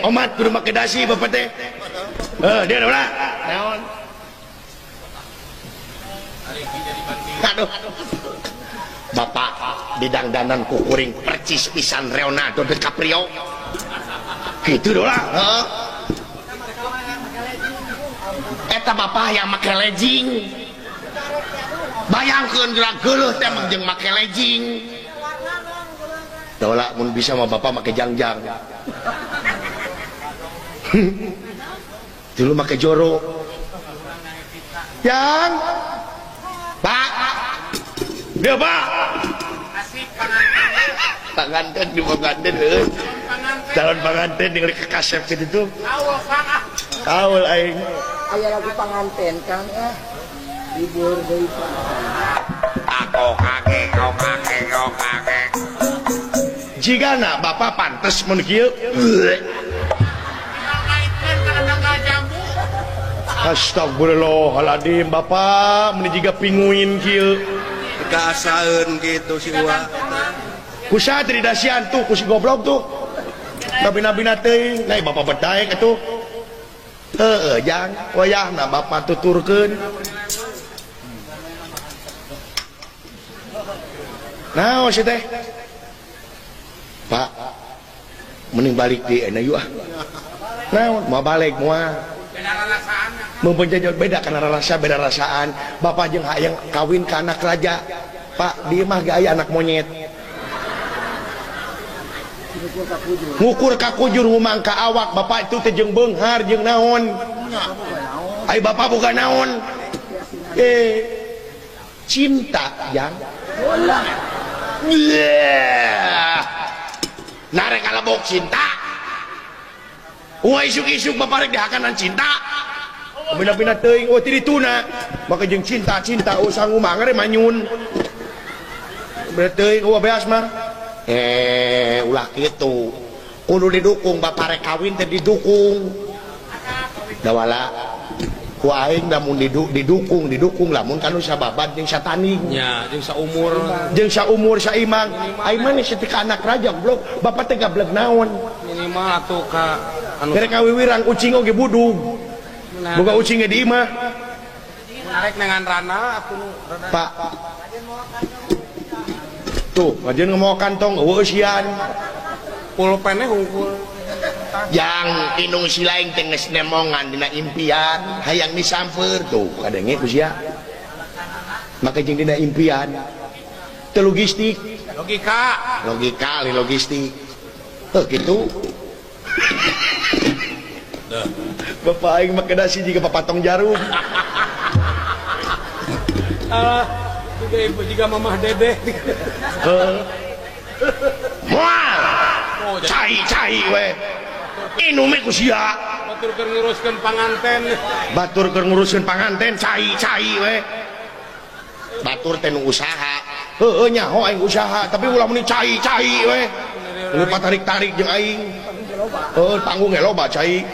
Omat kudu make dasi bapak teh. Dia ulah. Naon? Aduh. Bapak didangdanan ku kuring percis pisan Leonardo DiCaprio. Gitu dolah. Heeh. Eta bapak yang make legging. Bayangkeun geura geuleuh teh jeung make legging. Dolah mun bisa mah bapak make jangjang. Dulu make joro. Yang Pak. Dia Pak. Asik panganten. Panganten di panganten heuh. Calon panganten ningali ke kasep kitu tuh. Kaul Kang ah. Kaul aing. Aya lagu panganten Kang ah. Libur deui Pak. Aku kake, kau kake, kau kake. Jigana bapak pantes mun kieu. Astagfirullahaladzim bapak meni jiga pinguin kieu. Kaasaeun gitu si Uwa. Kusaha teh didasian tuh ku si goblok tuh. Nabi-nabina teuing, nah bapak bedaek atuh. Heeh jang, wayahna bapak tuturkeun. Naon sih teh? Pak, mending balik di enak yuk ah. Naon, mau balik moal. Mempunyai beda karena rasa beda rasaan. Bapak jeung hayang kawin ka anak raja. Pak, di mah ge aya anak monyet. Ngukur ka kujur ngumang ka awak, bapak itu teh jeung beunghar jeung naon. Ai bapak boga naon? Cinta jang. Yeah. Narek kalebok cinta. Wah isuk-isuk bapak rek dihakanan cinta. Bina-bina teuing oh ti dituna. Maka jeung cinta-cinta oh sangu mangare manyun. Bina teuing oh beas mah. Ulah kitu. Kudu didukung bapak rek kawin teh didukung. Dawala ku aing lamun didukung didukung lamun kanu sababat jeung sataning. Nya jeung saumur. Jeung saumur saimang. Aing mah setika anak raja goblok, bapak teh gablek naon. Minimal atuh ka anu rek ngawiwirang ucing oge budug. Boga ucing ge di imah. Arek nengan rana aku nu rada. Pak. Tuh, ngajeun ngomong kantong eueuh eusian. Pulpennya hungkul. Yang inung si lain teh geus nemongan dina impian, hayang disamper tuh kadenge ku sia. Maka jeung dina impian. Teu logistik, logika, logika li logistik. Heuh kitu. Bapak aing make dasi jiga papatong jarum. Alah, juga ibu jiga mamah dedeh. Heuh. Moal. Cai-cai we. Inume ku sia. Batur keur nguruskeun panganten. Batur keur nguruskeun panganten cai-cai we. Batur teh nu usaha. Heueuh nyaho aing usaha, tapi ulah meni cai-cai we. Nu patarik-tarik jeung aing. Heuh panggung ge loba cai.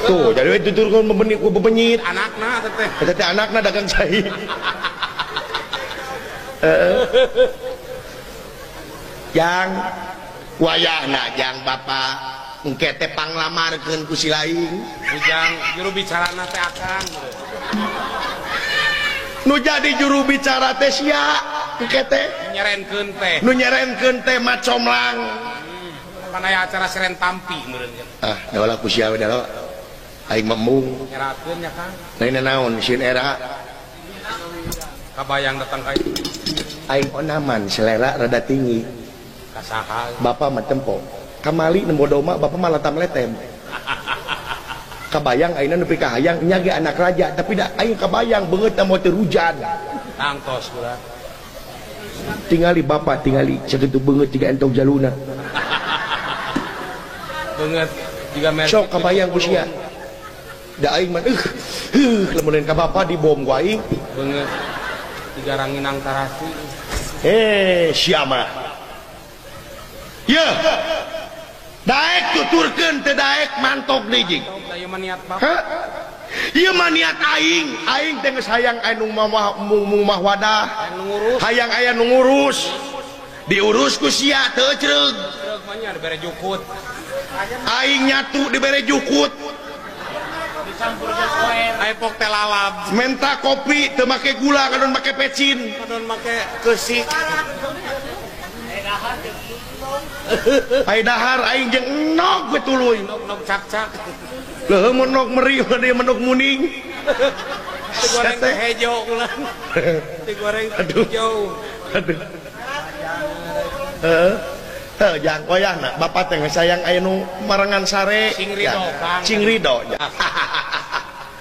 Tuh, jadi we tuturkeun bebenyit anakna teh. Eta teh anakna dagang cai. Heeh. Jang wayahna jang bapak engke teh panglamarkeun ku si lain. Ujang juru bicarana teh akang. Nu jadi juru bicara teh sia engke teh nyerenkeun teh. Nu nyerenkeun teh macomlang. Pan aya acara seren tampi meureun. Ah, dalah ku sia we dalah. Aing mah embung. Nyerakeun nya Kang. Lain naon sieun era. Kabayang datang ka itu. Aing onaman selera rada tinggi. Kasaha. Bapak mah tempo. Kamali nembo doma bapak mah letam-letem. Kabayang ayeuna nepi ka hayang nya ge anak raja tapi da aing kabayang beungeut moal teu hujan. Tangtos kula. Tingali bapak tingali sakitu beungeut jiga entog jaluna. Beungeut jiga merek. Sok kabayang ku sia. Da aing mah lamun lain ka bapak dibom ku aing. Beungeut jiga ranginang tarasi. Sia mah. Ye. Daek tuturkeun teu daek mantok deui jing. Ieu mah niat bapak. Hah? Ieu mah niat aing. Aing teh geus hayang anu mah wadah. Hayang aya nu ngurus. Diurus ku sia teu ecreug. Ecreug mah nya dibere jukut. Aing nyatu dibere jukut. Aepok teh lalab. Menta kopi teu make gula kadon make pecin. Kadon make keusik. Ai dahar aing jeung enog we tuluy. Nog cak-cak. Leuh mun nog meri dia menok muning. Digoreng teh hejo ulang. Digoreng hejo. Aduh. Heeh. Teu jang wayahna bapak teh sayang aya nu marengan sare. Cing ridho Kang. Cing ridho.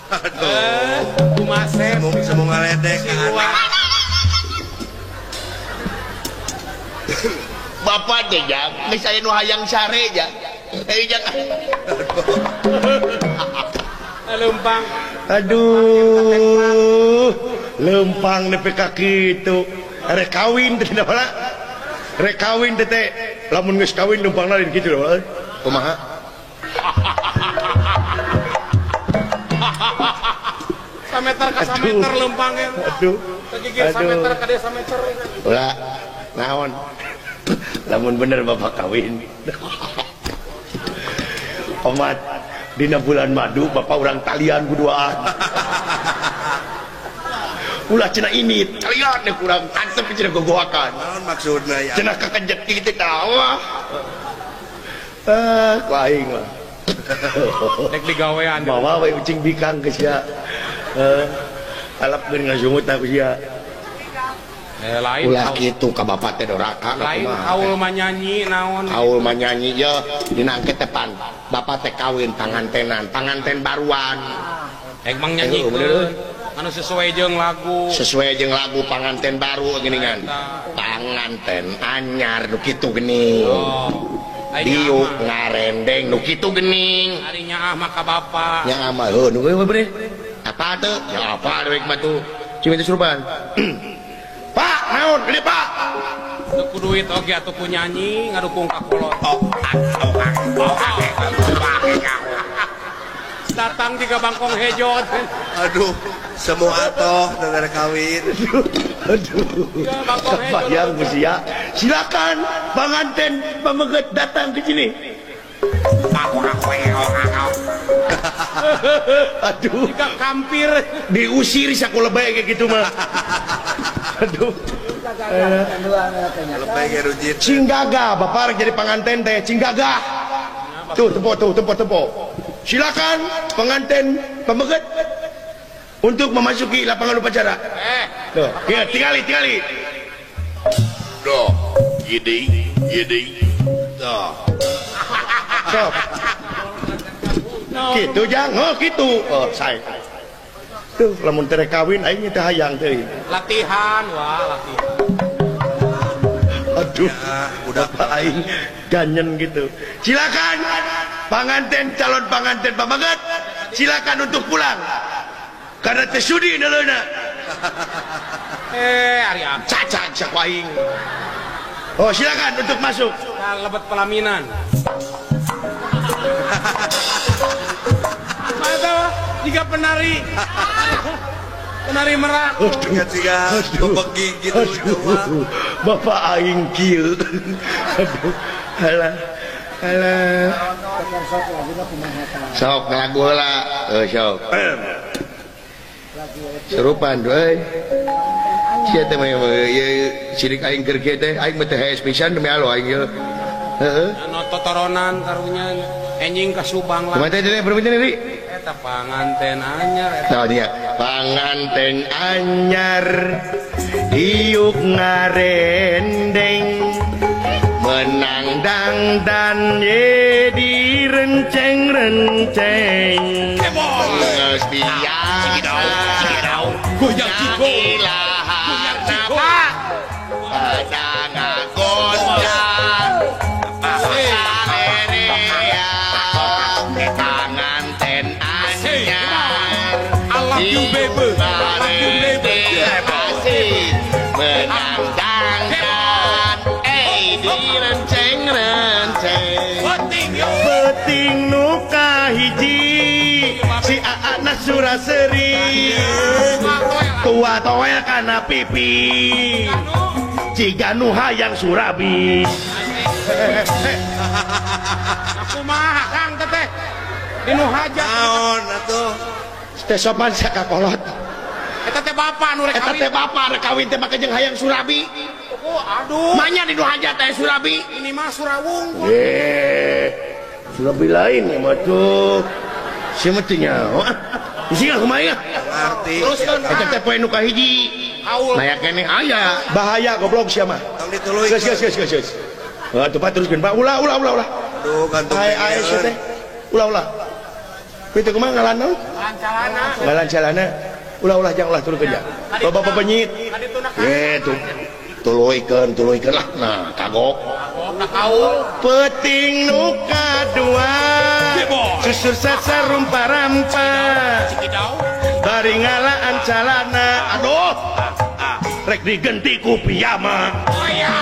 Aduh. Kumasep semua ngaledek. Bapak teh jang geus aya nu hayang sare jang. Eh jang. Lempang. Aduh. Lempang nepi ka kitu. Rek kawin teh da. Rek kawin teh teh lamun geus kawin lempangna lain kitu lho. Kumaha? Sameter ka sameter lempangnya. Aduh. Teu sameter ka dia sameter. Ulah naon. Lamun bener bapak kawin. Omat dina bulan madu bapak urang talian kuduaan. Ulah cenah ini talian deh kurang tansep cenah gogoakan. Naon maksudna ya? Cenah kakejet kitu tah. Ku aing mah. Dek digawean. Bawa we ucing bikang geus sia. Alap geun ngasungut ku sia. Lain ulah kitu ka bapak teh doraka lain kaul manyanyi naon kaul manyanyi ye dina engke teh pan bapak teh kawin pangantenan panganten baruan ek mang nyanyikeun anu sesuai jeung lagu panganten baru geuningan panganten anyar nu kitu geuning diuk ngarendeng nu kitu geuning ari nyaah mah ka bapak nyaah mah heuh nu bre apa teu ya apa dewek mah tuh cing teh surupan. Pak, naon gede Pak? Teu ku duit oge atuh ku nyanyi ngadukung ka kolot. Datang juga bangkong hejo. Aduh, semua atoh negara kawin. Aduh. Bayang sia. Silakan panganten pameget datang ke sini. Aduh, jika kampir diusir sakola bae kayak gitu mah. Aduh. Cing gagah bapak jadi panganten teh cing gagah. Tuh tempo tuh tempo tempo. Silakan pengantin pameget untuk memasuki lapangan upacara. Tuh, ya tingali tingali. Duh, gede gede. Tuh. Sok. Gitu jang, oh gitu. Oh, saya. Tuh, lamun tere kawin aing teh hayang teh. Latihan, wah, latihan. Aduh, ya, udah aing ganyen gitu. Silakan panganten calon panganten pameget, silakan untuk pulang. Karena teh sudi neuleuna. Ari apa? Cacag sak aing. Oh, silakan untuk masuk. Lebet pelaminan. Mata jika penari penari merak. Jika bebegi gitu. Bapak aing kieu. Aduh, alah. Alah. Sok lagu heula. Heuh sok. Serupan euy. Sia teh mah ieu sirik aing keur kieu teh aing mah teh hees pisan demi Allah aing ieu. Heeh. Anu totoronan karunya enjing ka Subang lah. Kumaha teh berapa ri? Eta panganten anyar eta. Tah dia panganten anyar diuk ngarendeng menang dangdan ye direnceng-renceng. Geus biasa goyang jigo goyang jigo pada ngagonjang panganten anyar I love you baby, I love you baby. Menang dangdan direnceng-renceng peting nu kahiji si aana suraseri tua toel kana pipi ciga nu hayang surabi. Kumaha Kang teteh? Dinu hajat. Naon atuh? Teh sopan sakakolot. Eta teh bapa nu rek kawin. Eta teh bapa rek kawin teh make jeung hayang surabi. Oh, aduh. Manya di nu hajat teh surabi. Ini mah surawung. Surabi lain ya mah tuh. Si mah teu nyaho. Bisi kumaha ya? Ngarti. Teruskeun. Eta teh poe nu kahiji. Haul. Naya keneh aya. Bahaya goblok sia mah. Tong dituluy. Geus geus geus geus. Heuh atuh Pak teruskeun Pak. Ulah ulah ulah ulah. Aduh gantung. Ae sia teh. Ulah ulah. Kitu kumaha ngalan naon? Ngalan calana. Ngalan calana. Ulah-ulah jang ulah turun kerja. Bapak pepenyit. Tuh. Tuluykeun, tuluykeun lah. Nah, kagok. Peting nu kadua. Susur sasar rumpa-rampa. Bari ngalaan calana. Aduh. Rek digenti ku piyama. Oh iya.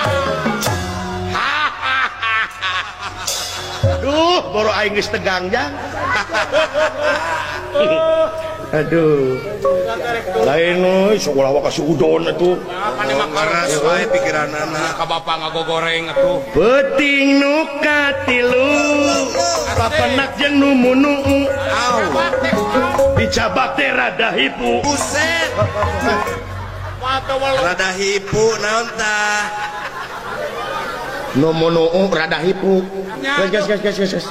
Aduh, boro aing geus tegang jang. Aduh. Lain euy, sekolah wa kasih udon atuh. Keras wae pikiranana. Ka bapa ngagogoreng atuh. Peuting nu katilu, papenak jeung nu munuu. Dicabak teh rada hipu. Buset. Rada hipu naon tah? Nu munuu rada hipu. Geus geus geus geus geus.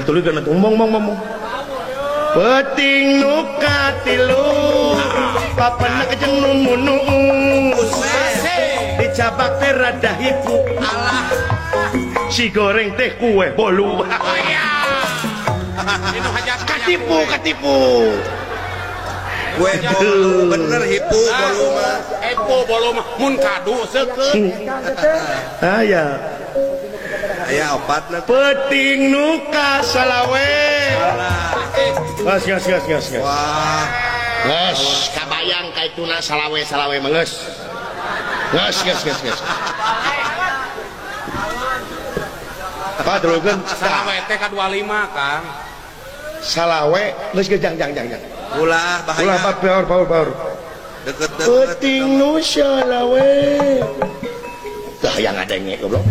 Tuluykeun atuh mong mong mong. Peting nu katilu, papenak jeung nu munuu. Dicabak teh rada hipu. Alah. Si goreng teh kue bolu. Oh iya. Katipu, katipu. Kue bolu bener hipu bolu mah. Hipu bolu mah mun kadu seukeut. Aya. Aya opatna. Peting nu kasalawe. Geus geus geus geus geus. Wah. Geus kabayang ka ituna salawe-salawe mah geus. Geus geus geus geus. Apa teruskeun? Salawe teh ka 25, Kang. Salawe geus geus jang jang jang jang. Ulah bahaya. Ulah Pak paur paur paur. Deket-deket. Peuting nu salawe. Tah yang ngadenge goblok.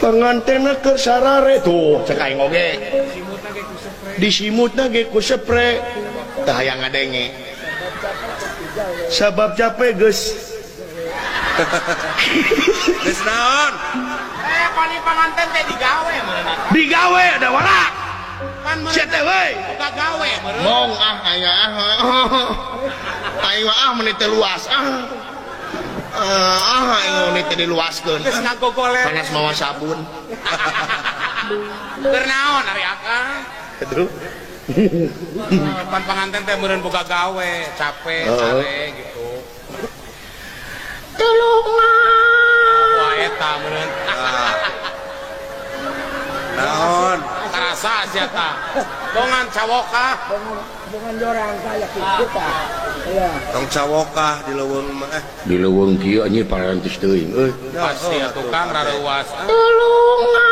Pengantena keur sarare tuh cek aing oge. Disimutna ge ku sepre. Tah hayang ngadenge. Sabab capek geus. Geus naon? Pani panganten teh digawe meureun. Digawe da wala. Pan meureun. Sia teh we. Boga gawe meureun. Mong ah aing ah. Aing ah meuni teh luas ah. Ah aing meuni teh diluaskeun. Geus ngagogoler. Panas mawa sabun. Keur naon ari akang? Aduh. Pan panganten teh meureun boga gawe, capek, sare gitu. Tulungan. Wah eta meureun. Naon? Karasa sia ta. Bongan cawokah. Bongan jorang saya kitu tah. Iya. Tong cawokah di leuweung mah. Di leuweung kieu anjir parantos teuing euy. Pasti atuh Kang rareuwas. Tulungan.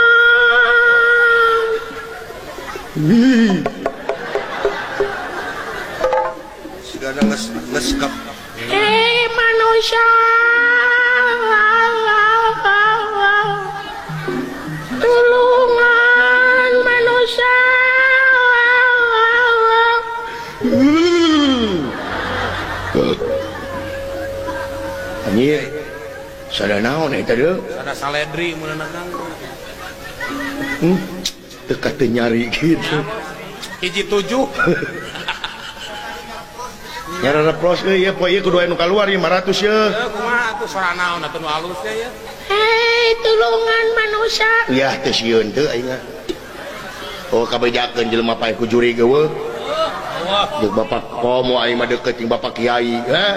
Sigana geus geus kap. Hei manusia. Tulungan manusia. Anjir. Sada naon eta deui? Sada saledri meureun Kang. Teu kate nyari kitu. Hiji tujuh. Nyarana pros euy ieu poe ieu kudu aya nu kaluar 500 ye. Heuh kumaha atuh sora naon atuh nu alus teh ye. Hei tulungan manusia. Yah teu sieun teu aing. Oh kabejakeun jelema pae ku juri geuweuh. Jeung bapak komo aing mah deukeut jeung bapak kiai, ha?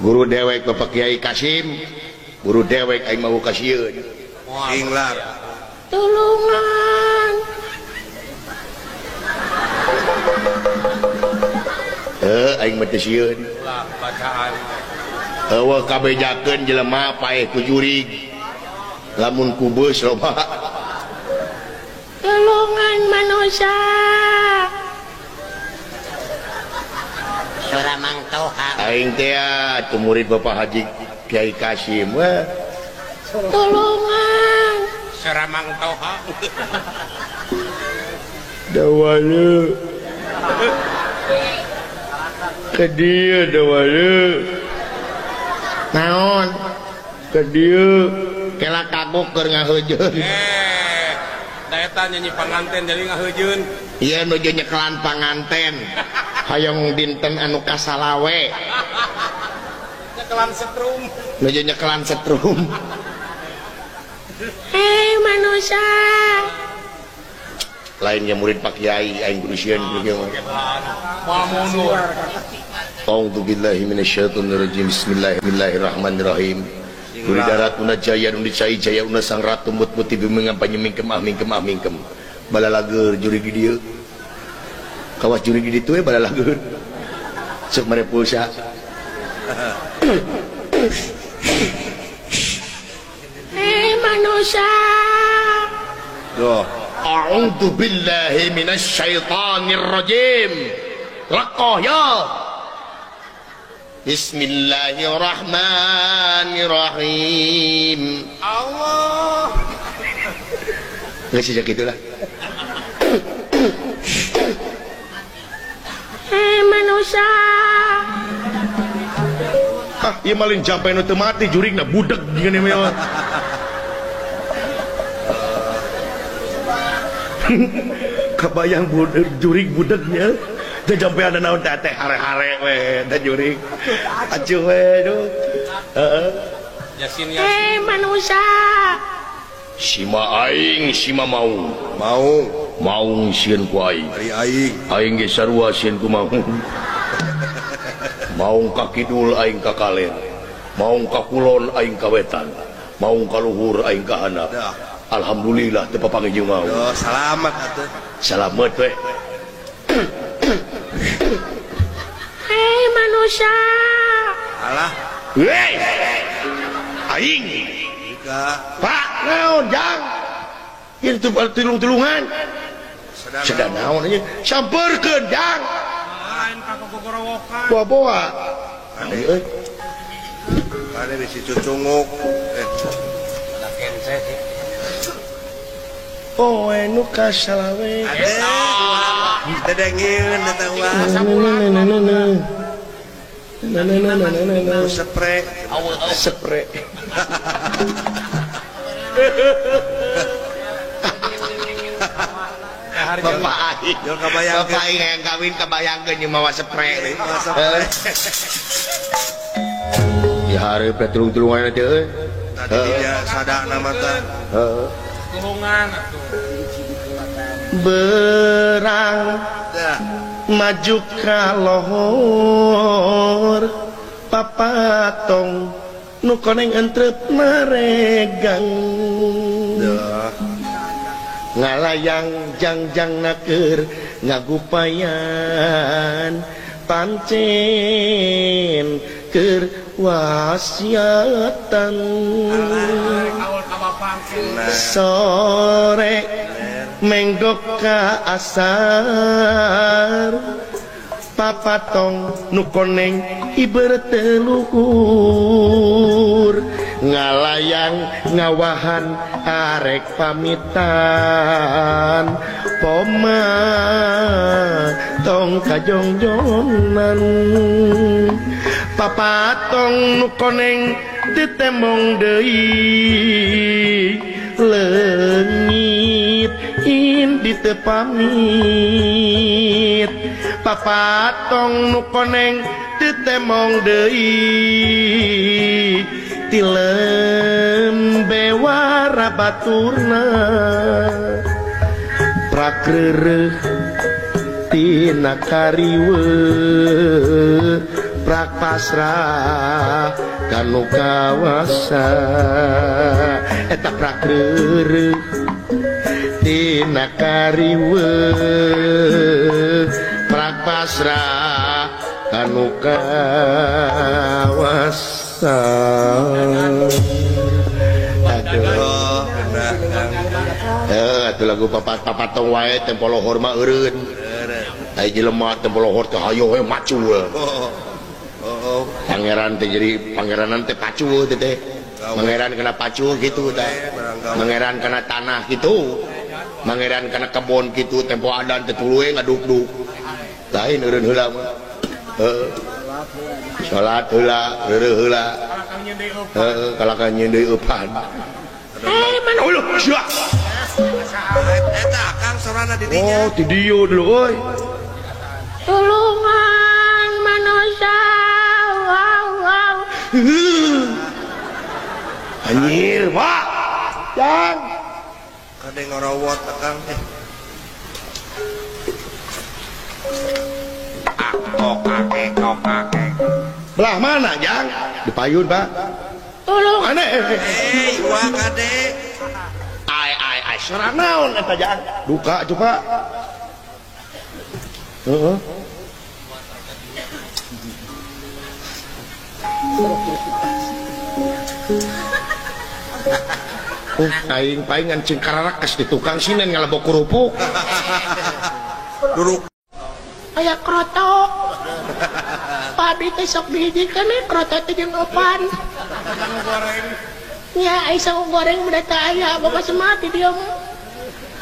Guru dewek bapak kiai Kasim, guru dewek aing mah kasieun. Inglar. Tulungan. Aing mah teu sieun. Ulah bacaan. Eueuh kabejakeun jelema paeh ku jurig. Lamun ku beus loba. Tulungan manusia. Sora Mang Toha. Aing teh atuh murid Bapak Haji Kiai Kasim we. Tolongan. Sora Mang Toha. Dawalu. Ke dieu dawalu. Naon? Ke dieu kela kagok keur ngaheujeun. Da eta nyanyi panganten jadi ngaheujeun. Ieu nuju nyekelan panganten. Hayang dinten anu kasalawe. Nyekelan setrum. Nuju nyekelan setrum. Hei manusia. Lainnya murid Pak Kiai aing kudu sieun kieu mah. Moal mundur. A'udzu billahi minasyaitonir rajim. Bismillahirrahmanirrahim. Duri darat una jaya nu dicai jaya una sang ratu mut putih bimeng panyemingkem ah mingkem ah mingkem. Balalager juri di dieu. Kawas juri di ditu we balalager. Sok mere pulsa. Hei manusia. Duh. A'udzu billahi minasyaitonir rajim. Laqah ya. Bismillahirrahmanirrahim. Allah. Nggak sejak itulah. Hei manusia. Ah, ieu maling jampe nu teu mati jurigna budeg gini mah. Kabayang budeg jurig budegnya. Teu jampe ada naon teh teh hare-hare we teh jurig. Acuh we duh. Heeh. Yasin yasin. Hei manusia. Sima aing sima maung. Maung. Maung sieun ku aing. Ari aing. Aing ge sarua sieun ku maung. Maung ka kidul aing ka kaler. Maung ka kulon aing ka wetan. Maung ka luhur aing ka handap. Alhamdulillah teu papanggih jeung maung. Oh, salamat atuh. Salamet we. Hei manusia. Alah. Hei. Aing. Pak, naon jang? Ieu teu tulung-tulungan. Sedang naon ieu? Sampeurkeun jang. Lain ka gogorowokan. Boa-boa. Aneh euy. Kade bisi cucunguk. Da kense sih. Oh, nu kasalawe. Dedengin eta uang. Na Sepre. Sepre. Bapak aing, bapak aing yang kawin kabayangkeun jeung mawa sepre. Ya hareup teh tulung-tulungan teh euy. Tadi dia sadana mah teh. Heeh. Tulungan atuh. Berang maju ka lohor papatong nu koneng entrep maregang. Ngalayang jangjang naker ngagupayan pancen keur wasiatan. Sore menggok ka asar papatong nu koneng iber teluhur ngalayang ngawahan arek pamitan poma tong kajongjonan papatong nu koneng ditembong deui leungit indi teu pamit papatong nu koneng ditemong deui tilembe wara baturna prakreureuh tina kariweuh prak pasrah kanu kawasa eta prakreureuh tina kariweuh prak pasrah kanu kawasa. Aduh, atuh lagu papat-papatong wae tempo lohor mah eureun. Ai jelema teh bolohor teh hayo we macul. Oh. Pangeran teh jadi pangeranan teh pacul teh teh. Pangeran kena pacul gitu teh. Pangeran kena tanah gitu. Pangeran kena kebon gitu tempo adan teh tuluy ngaduk-duk. Lain eureun heula mah. Heeh. Salat heula, reureuh heula. Heeh, kalakah nyeun deui eupan. Hei, mana uluh sia. Eta Akang sorana di dinya. Oh, ti dieu dulu euy. Tulungan manusia. Wow, wow. Anjir, Pak. Jang. Kade ngorowot Akang. Belah mana, Jang? Di payun, Pak. Tolong. Aneh. Eh, wah kade. Ai ai ai sorang naon eta Jang? Duka tuh, Pak. Heeh. Oh, aing paingan cing kararakes di tukang sinen ngalebok kerupuk. Duruk. Aya krotok. Pabrik teh sok dihijikeun we krotok teh jeung opan. Nya ai sangu goreng mah teh aya Bapak Semar di dieu mah.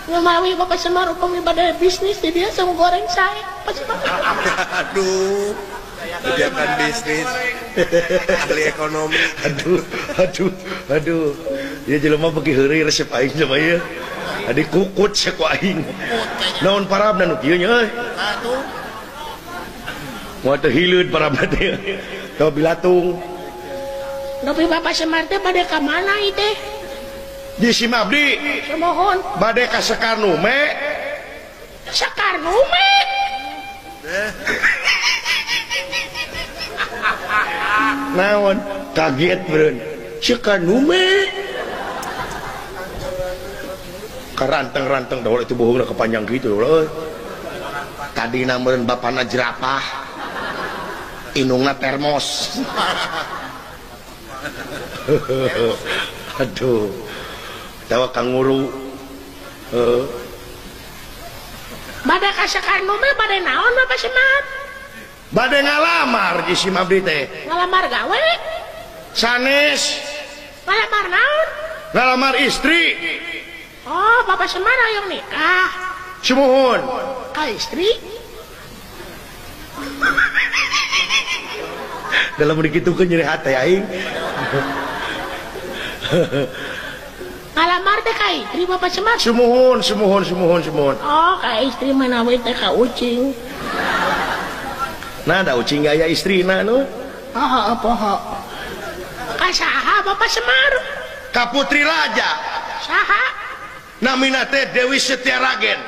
Ngamawi Bapak Semar upami bade bisnis di dieu sangu goreng sae Bapak Semar. Aduh. Kebijakan bisnis. Ahli ekonomi. Aduh, aduh, aduh. Ieu jelema beuki heureuy resep aing sama ieu. Adi kukut sia ku aing. Naon parabna nu kieu nya euy. Atuh. Moal teu hileud parabna teh. Teu bilatung. Tapi Bapak Semar teh bade ka mana ieu teh? Di sim abdi. Sumuhun. Bade ka Sekarnume. Sekarnume. Naon kaget beureun. Sekarnume. Karanteng-ranteng dah itu bohongna kepanjang gitu euy. Tadina meureun bapana jerapah. Indungna termos. Aduh. Tawa kanguru. Heeh. Bade ka Sekarnume bade naon Bapak Semar? Bade ngalamar di sim abdi teh. Ngalamar gawe? Sanes. Ngalamar naon? Ngalamar istri. Oh, Bapak Semar hayang nikah. Sumuhun. Ka istri? Dalam dikitukeun nyeri hate aing. Ngalamar teh ka istri Bapak Semar? Sumuhun, sumuhun, sumuhun, sumuhun. Oh, ka istri mana we teh ka ucing. Nah, da ucing gaya istrina nu. Oh, poho. Ka saha Bapak Semar? Ka putri raja. Saha? Namina teh Dewi Setiaragen.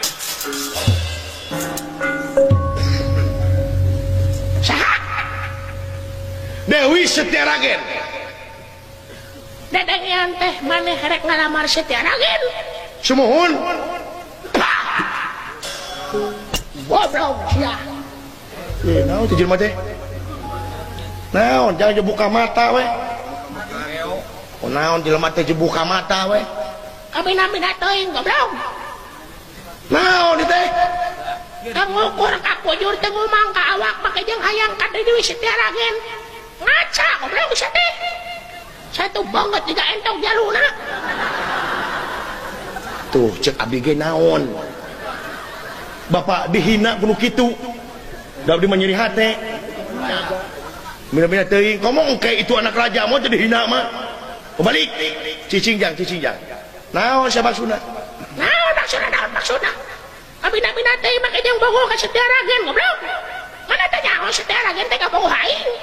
Saha? Dewi Setiaragen. Dedengean teh maneh rek ngalamar Setiaragen. Sumuhun. Goblok sia. Eh, naon teh jelema teh? Naon jangan buka mata we. Oh, naon jelema teh buka mata we. Kabina-bina teuing goblok. Naon ieu teh? Kangukur ka kujur teh ngumang ka awak make jeung hayang ka Dewi Setiaragen. Ngaca goblok sia teh. Satu banget juga entong jaluna. Tuh cek abdi ge naon. Bapak dihina kudu kitu. Da abdi mah nyeri hate. Mina-mina teuing komo engke itu anak raja mau jadi hina mah. Kebalik. Cicing jang, cicing jang. Naon sia maksudna? Naon maksudna, naon maksudna? Kabina-bina teh make jeung bogoh ka Setiaragen goblok. Mana teh nyaho Setiaragen teh kabogoh aing.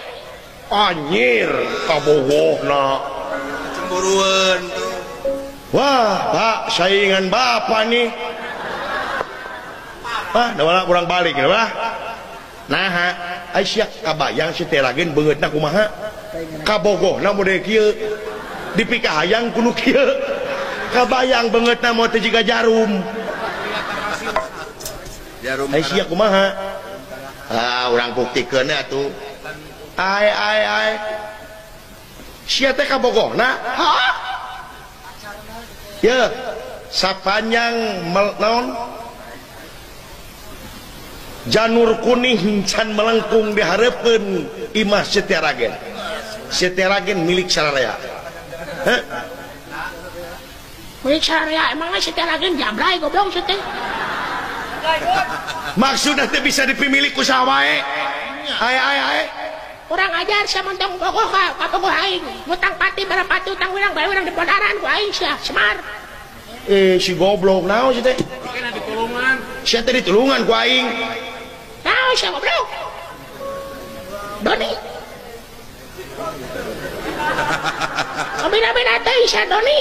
Anjir, kabogohna. Cemburuan tuh. Wah, Pak, saingan bapak nih. Ah, dah kurang balik ya, Pak. Nah, Aisyah kabayang Setiaragen beungeutna kumaha? Kabogohna model kieu. Dipikahayang kudu kieu. Kabayang beungeutna moal teh jiga jarum. Jarum. Aisyah kumaha? Ah, urang buktikeun atuh. Ai ai ai. Sia teh kabogohna? Hah? Ya, sapanjang naon? Janur kuning can melengkung dihareupeun imah Setiaragen. Setiaragen milik sararea. Heh? Milik sararea emangnya Setiaragen jablay goblok sia teh. Maksudna teh bisa dipimilik ku saha wae. Ae ae ae. Kurang ajar sia montong bogoh ka kabogoh aing. Ngutang pati barapati utang wirang bae wirang di podaran ku aing sia Semar. Si goblok naon sia teh? Kena ditulungan. Sia teh ditulungan ku aing. Naon sia goblok? Doni. Bina-bina teh sia Doni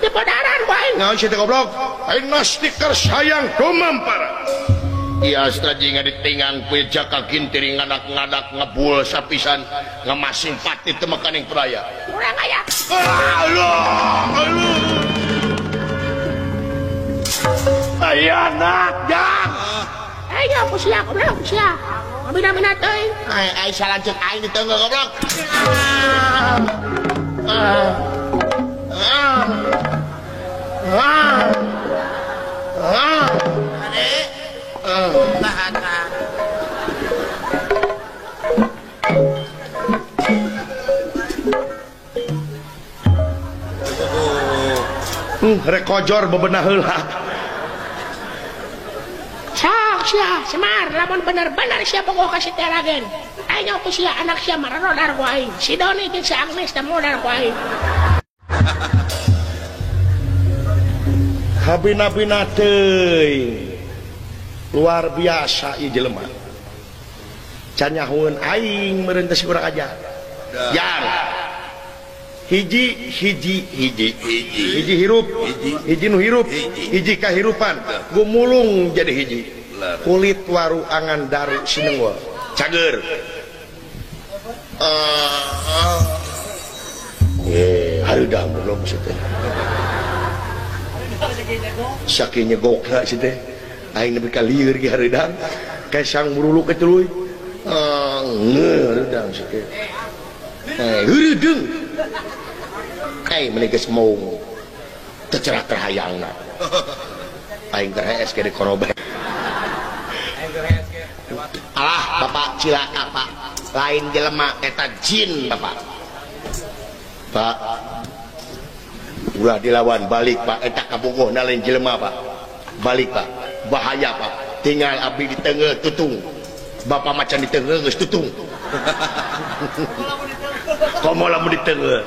di podaran ku aing. Naon sia teh goblok? Aing nastiker sayang dumampara. Iya astra jeung ditinggang ku jaka gintiring ngadak-ngadak ngebul sapisan ngamasing pati teu mekaning peraya. Kurang aya. Allah, Allah. Ayeuna jang. Ayo ku sia goblok sia. Bina-bina teuing. Ai salah ceuk aing diteunggeul goblok. Rekojor bebenah heula. Sok sia Semar lamun bener-bener sia bogoh ka Setiaragen. Aing ku sia anak sia marodar ku aing. Si Doni jeung si Agnes teh modar ku aing. Habina-bina teuing. Luar biasa ieu jelema. Can nyahoeun aing meureun teh si urang aja. Yang hiji hiji hiji hiji hiji hirup hiji nu hirup hiji kahirupan gumulung jadi hiji. Kulit waru angan daru sinenggol. Cager. Hareudang goblok si teh. Saking nyegokna si teh. Aing nepi ka lieur ge hareudang. Kesang muruluk ke tuluy. Hareudang si teh. Heureudeng. Ai meni geus maung. Teu cerah terhayangna. Aing teh hees ge dikorobek. Alah bapak cilaka pak. Lain jelema eta jin bapak. Pak ulah dilawan balik pak eta kabogohna lain jelema pak. Balik pak. Bahaya pak. Tinggal abdi diteunggeul tutung. Bapak macan diteunggeul geus tutung. Komo lamun diteunggeul.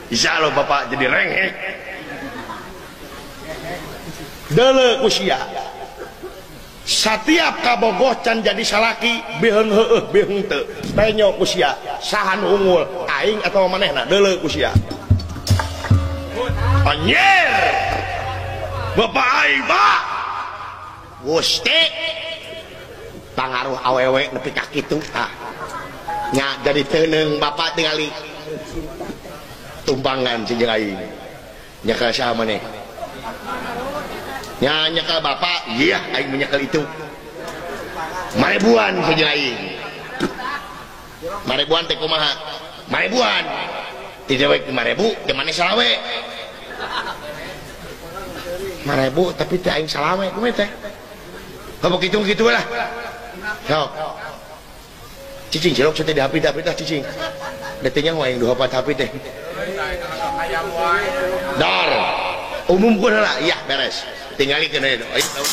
Insyaallah bapak jadi rengek. Deuleu ku sia. Satiap kabogoh can jadi salaki biheung heueuh biheung teu. Tenyo ku sia saha nu unggul aing atawa manehna deuleu ku sia. Anjir. Bapak aing pak. Gusti. Pangaruh awewe nepi ka kitu tah. Nya jadi teuneung bapak tingali tumpangan si jeung aing. Nyekel saha maneh? Nya nyekel bapak, iya aing menyekel itu. Marebuan si jeung aing. Marebuan teh kumaha? Marebuan. Ti dewek 5000, teh maneh salawe. 5000 tapi teh aing salawe kumaha teh? Kamu kitu-kitu lah. Sok. Cicing cilok teh di HP tah cicing. Detenya aing 24 HP teh. Dor. Umumkeun heula, iya beres. Tingalikeun we. Ayo.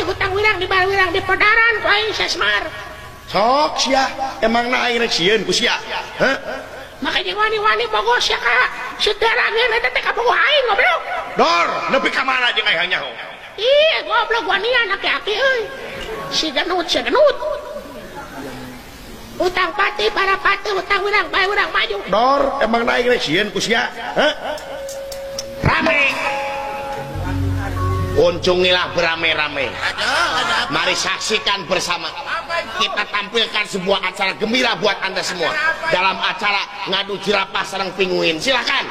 Hutang wirang di bar wirang di podaran ku aing sia Semar. Sok sia, emangna aing rek sieun ku sia? Heh? Maka jeung wani-wani bogoh sia ka Setiaragen eta teh kabogoh aing goblok. Dor, nepi ka mana jeung aing nyaho? Ih, goblok wanian aki-aki euy. Si genut, si genut. Hutang pati para pati hutang wirang bae wirang maju. Dor, emangna aing rek sieun ku sia? Heh? Rame. Kunjungilah beramai-ramai. Mari saksikan bersama. Kita tampilkan sebuah acara gembira buat Anda semua. Dalam acara ngadu jerapah sareng pinguin. Silakan.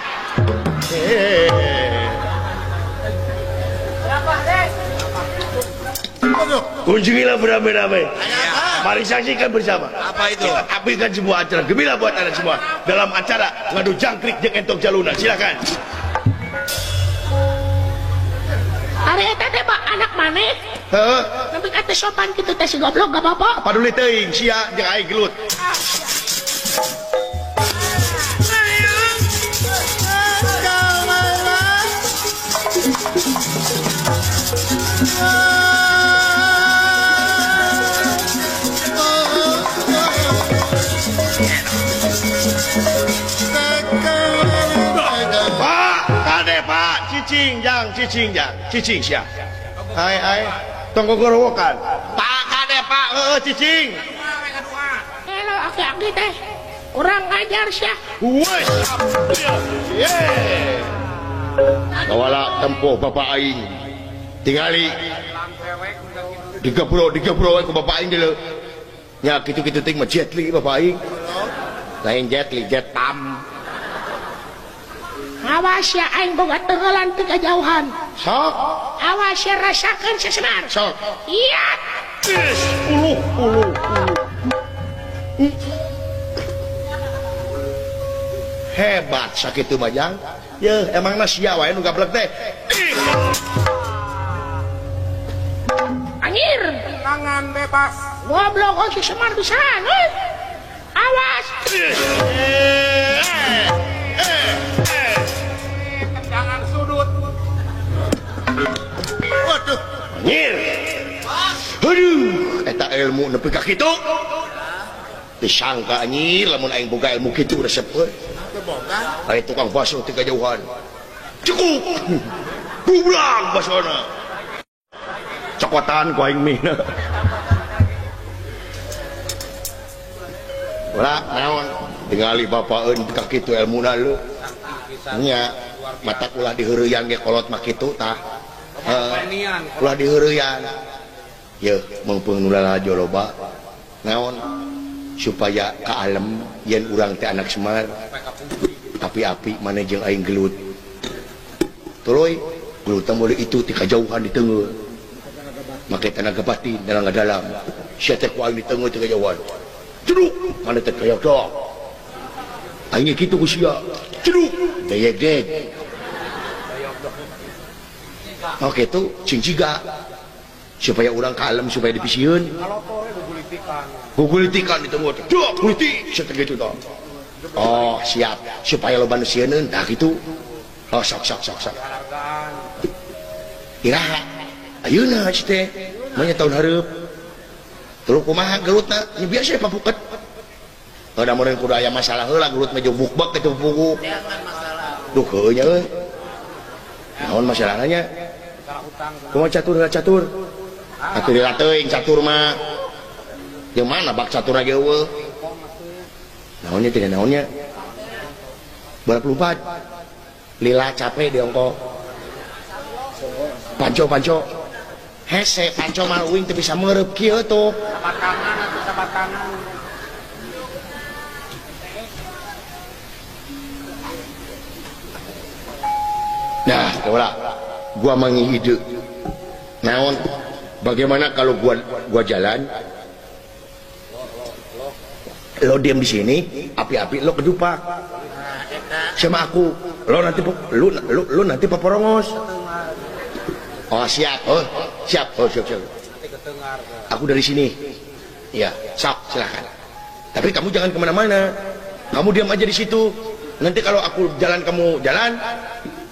Kunjungilah beramai-ramai. Mari saksikan bersama. Apa itu? Kita tampilkan sebuah acara gembira buat Anda semua. Dalam acara ngadu jangkrik jeung entok jaluna. Silakan. Ari eta teh anak maneh? Heeh. Nepi ka teh sopan kitu teh si goblok gak apa-apa. Paduli teuing sia jeung aing gelut. Pak, kade Pak, cicing jang, cicing jang, cicing sia. Ai ai, tong gogorowokan. Pak, kade Pak, heueuh cicing. Halo aki-aki teh. Kurang ajar sia. Wes. Ye. Kawala tempuh bapak aing. Tingali digabro we ku bapak aing deuleu. Nya kitu-kitu ting mah Jet Li bapak aing. Lain Jet Li, Jet Tam. Awas ya aing boga tenggelan ti kajauhan. Sok. Awas ya rasakeun sesemar. Sok. Iya. Uluh uluh uluh. Hebat sakitu mah jang. Yeuh emangna sia wae nu gablek teh. Anjir. Tangan bebas. Goblok oh si Semar pisan euy. Awas. Tendangan sudut. Waduh. Anjir. Aduh, eta ilmu nepi ka kitu. Disangka anjir lamun aing boga ilmu kitu resep euy. Aya tukang bakso ti kajauhan. Cukup. Bubrang basona. Cokotan ku aing mihna. Ulah naon tingali bapaeun ka kitu elmuna leu. Nya mata ulah diheureuyang ge kolot mah kitu tah. Ulah diheureuyang. Yeuh meungpeung nu lalajo loba. Naon supaya kaalem yen urang teh anak Semar. Api-api maneh jeung aing gelut. Tuluy gelut teh meuli itu ti kajauhan diteunggeul. Make tenaga batin tenaga dalam. Sia teh ku aing diteunggeul ti kajauhan. Ceduk mana teh kayak dok. Aing kitu ku sia. Ceduk dayeg-deg. Oke tuh cing jiga supaya urang kalem supaya dipisieun. Gugulitikan ditunggu. Dok guliti sia teh kitu tah. Oh siap supaya loba nu sieun tah kitu. Oh sok sok sok sok. Iraha ayeuna si teh mah nya tahun hareup. Terus kumaha gelutna nya biasa papuket. Oh da meureun kudu aya masalah heula gelut mah bukbek kitu buku. Duh heueuh nya euy. Naon masalahna nya? Kumaha catur heula catur? Atuh heula teuing catur mah. Jeung mana bak caturna ge eueuh. Naonnya tidak naonnya? Balap lompat. Lila capek diongko. Panco panco. Hese panco mah uing teu bisa meureup kieu tuh. Sabat tangan atuh sabat tangan. Nah, ulah gua mangi ide. Naon? Bagaimana kalau gua jalan? Lo diam di sini, api-api lo kedupak. Sama aku, lo nanti lu nanti paporongos. Oh siap, oh siap, oh siap siap. Aku dari sini. Ya, sok silakan. Tapi kamu jangan kemana-mana. Kamu diam aja di situ. Nanti kalau aku jalan kamu jalan,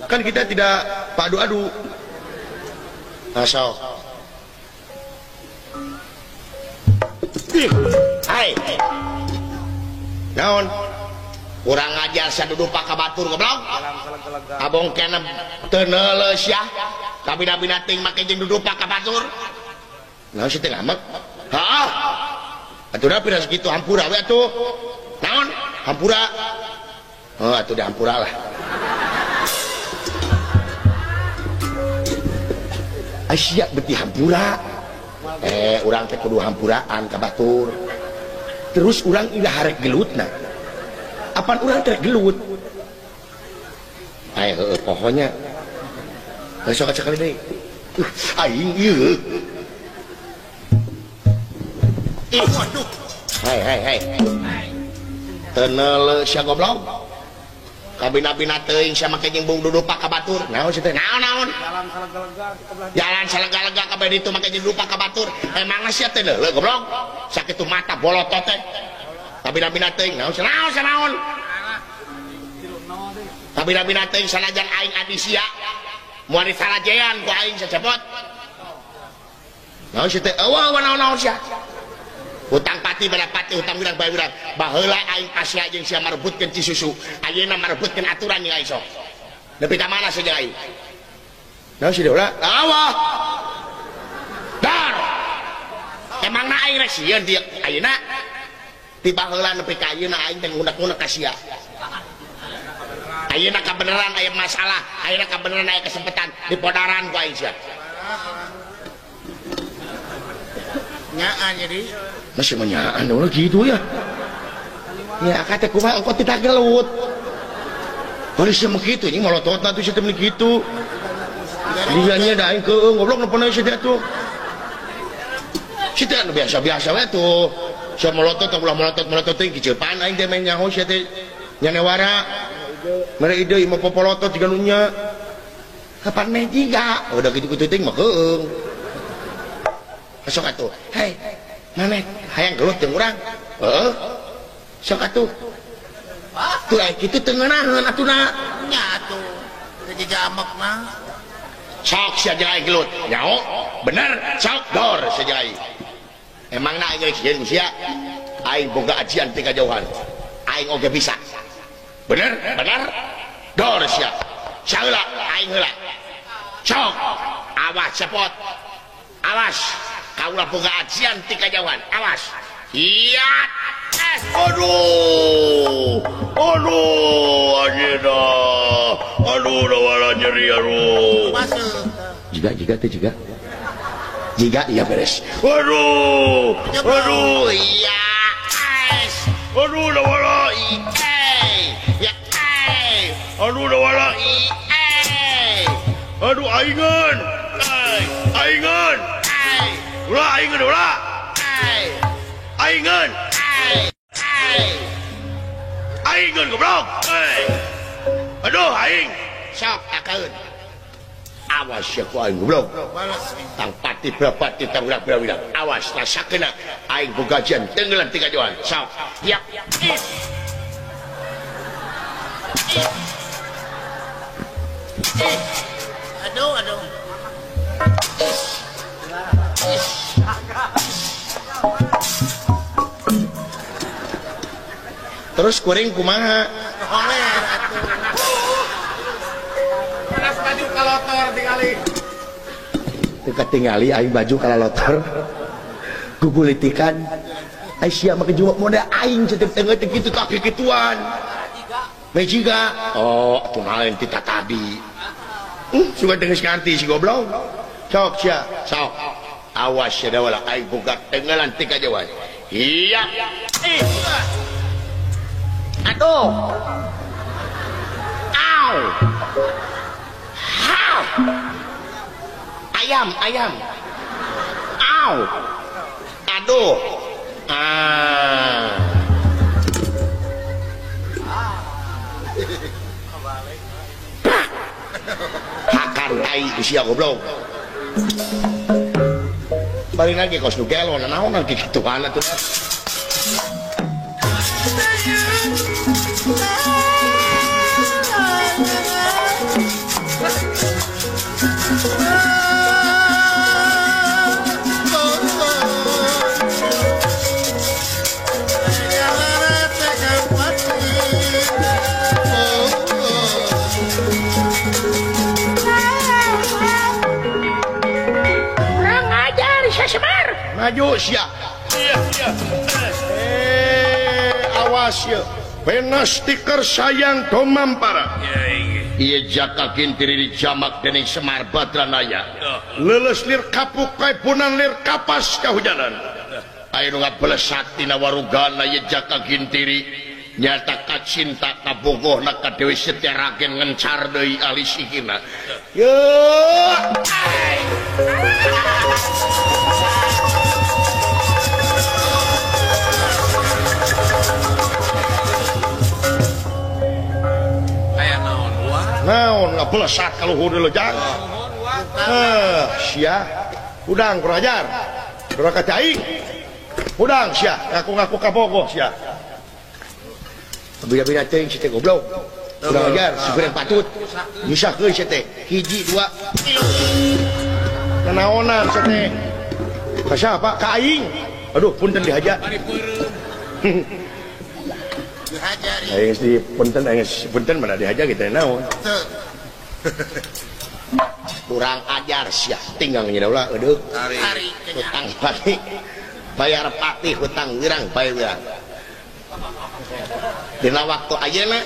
kan kita tidak padu-adu. Nah, sok. Hai. Naon? Kurang ajar sia dudupak ka batur goblok. Abong kena teu neuleus sia. Kabina-bina ting make jeung dudupak ka batur. Naon si teh ngamek? Heeh. Atuh da pira sakitu hampura we atuh. Naon? Hampura. Oh, atuh da hampura lah. Asia beti hampura. Urang teh kudu hampuraan ka batur. Terus urang ilah harek gelutna. Apan urang teh gelut? Ai heueuh pohonya. Sok sekali deui. Aing ieu. Waduh. Hai hai hai. Teu sia goblok. Kabina-bina teuing sia make jeung bung dudupak ka batur. Naon sia teh? Naon-naon? Jalan salega-lega Jalan salega-lega kabeh ditu make jeung dudupak ka batur. Emangna sia teh leuleuk goblok. Sakitu mata bolotot teh. Kabina-bina teuing naon sia naon sia naon? Kabina-bina teuing sanajan aing adi sia. Moal disarajean ku aing sacepot. Naon sia teh? Eueuh naon-naon sia? Hutang pati pada pati, hutang wirang bae wirang. Baheula aing asia jeung sia marebutkeun Cisusu. Ayeuna marebutkeun aturan jeung aing sok. Nepi ka mana sia jeung aing? Naon sia ulah? Awah. Dar. Emangna aing rek sieun di ayeuna? Ti baheula nepi ka ayeuna aing teh ngunek-ngunek ka sia. Ayeuna kabeneran aya masalah, ayeuna kabeneran aya kesempatan dipodaran ku aing sia. Nyaan jadi masih menyaan ulah gitu ya. Ya kata kumaha engkau tidak gelut. Kalau sia mah kitu ini molototna tuh sia teh kitu. Dianya da aing keung goblok nepona sia teh tuh. Sia teh anu biasa-biasa we tuh. Sia molotot ulah molotot-molotot teh kiceupan aing teh main nyaho sia teh nyanewara. Mere ide ieu mah popolotot jiga nu nya. Kapan meh jiga? Udah kitu-kitu teh mah keung. Sok atuh. Hei, maneh hayang gelut jeung urang? Heeh. Sok atuh. Tuh aya kitu teu ngeunaheun atuna. Nya atuh. Teu jiga amek mah. Sok sia jeung aing gelut. Nyaho? Bener, sok dor sia jeung aing. Emangna aing geus sieun sia? Aing boga ajian ti kajauhan. Aing oge bisa. Bener? Bener? Dor sia. Saheula aing heula. Sok. Awas cepot. Awas. Kaulah boga ajian ti kajauhan. Awas. Iya. Aduh. Aduh, ayeuna. Aduh, dawala nyeri aduh. Jiga jiga teh jiga. Jiga iya beres. Aduh. Aduh, iya. Aduh, dawala. Ya. Aduh, dawala. Aduh, aingan. Aingan. Ulah aingan ulah. Aingan. Aingan goblok. Aduh aing. Sok akaeun. Awas sia ku aing goblok. Tang pati berapati tang wirang. Awas rasakeuna aing boga ajian tenggelan ti kajauhan. Sok. Ya. Aduh aduh. Terus kuring kumaha? Panas baju kalotor tingali. Teu katingali aing baju kalalotor. Gugulitikan. Ai sia make jumak model aing cetep teu kitu tak kikituan. Mejiga. Oh, atuh lain ti tadi. Suka geus ngarti si goblok. Sok sia, sok. Awas sia dawala aing boga tenggelan ti kajauhan. Iya. Aduh. Au. Hau. Ayam, ayam. Au. Aduh. Ah. Hakan tai sia goblok. Balik lagi kos nu gelo naon kikituan atuh. Maju sia. Awas ya. Pena stiker sayang domampara. Ieu jaka kintiri dijamak dening Semar Badranaya. Leuleus lir kapuk kaepunan lir kapas kahujanan. Aya nu ngabelesat tina warugana ye Jaka Gintiri nyata kacinta kabogohna ka Dewi Setiaragen ngencar deui alis ikina. Ye aya naon wah? Naon ngabelesat ka luhur deui jang. Sia udang kurang ajar. Kurang ka aing. Udang sia ngaku-ngaku kabogoh sia. Bina-bina teuing si teh goblok. Kurang ajar, si goreng patut. Nyusahkeun si teh. Hiji, dua, tilu. Nanaonan si teh. Ka siapa? Ka aing. Aduh, punten dihaja. Aing geus di punten, aing geus punten mana dihaja kitu naon. Kurang ajar sia, tinggang nya ulah eudeuk. Hutang pati. Bayar pati hutang wirang bayar wirang. Dina waktu ayeuna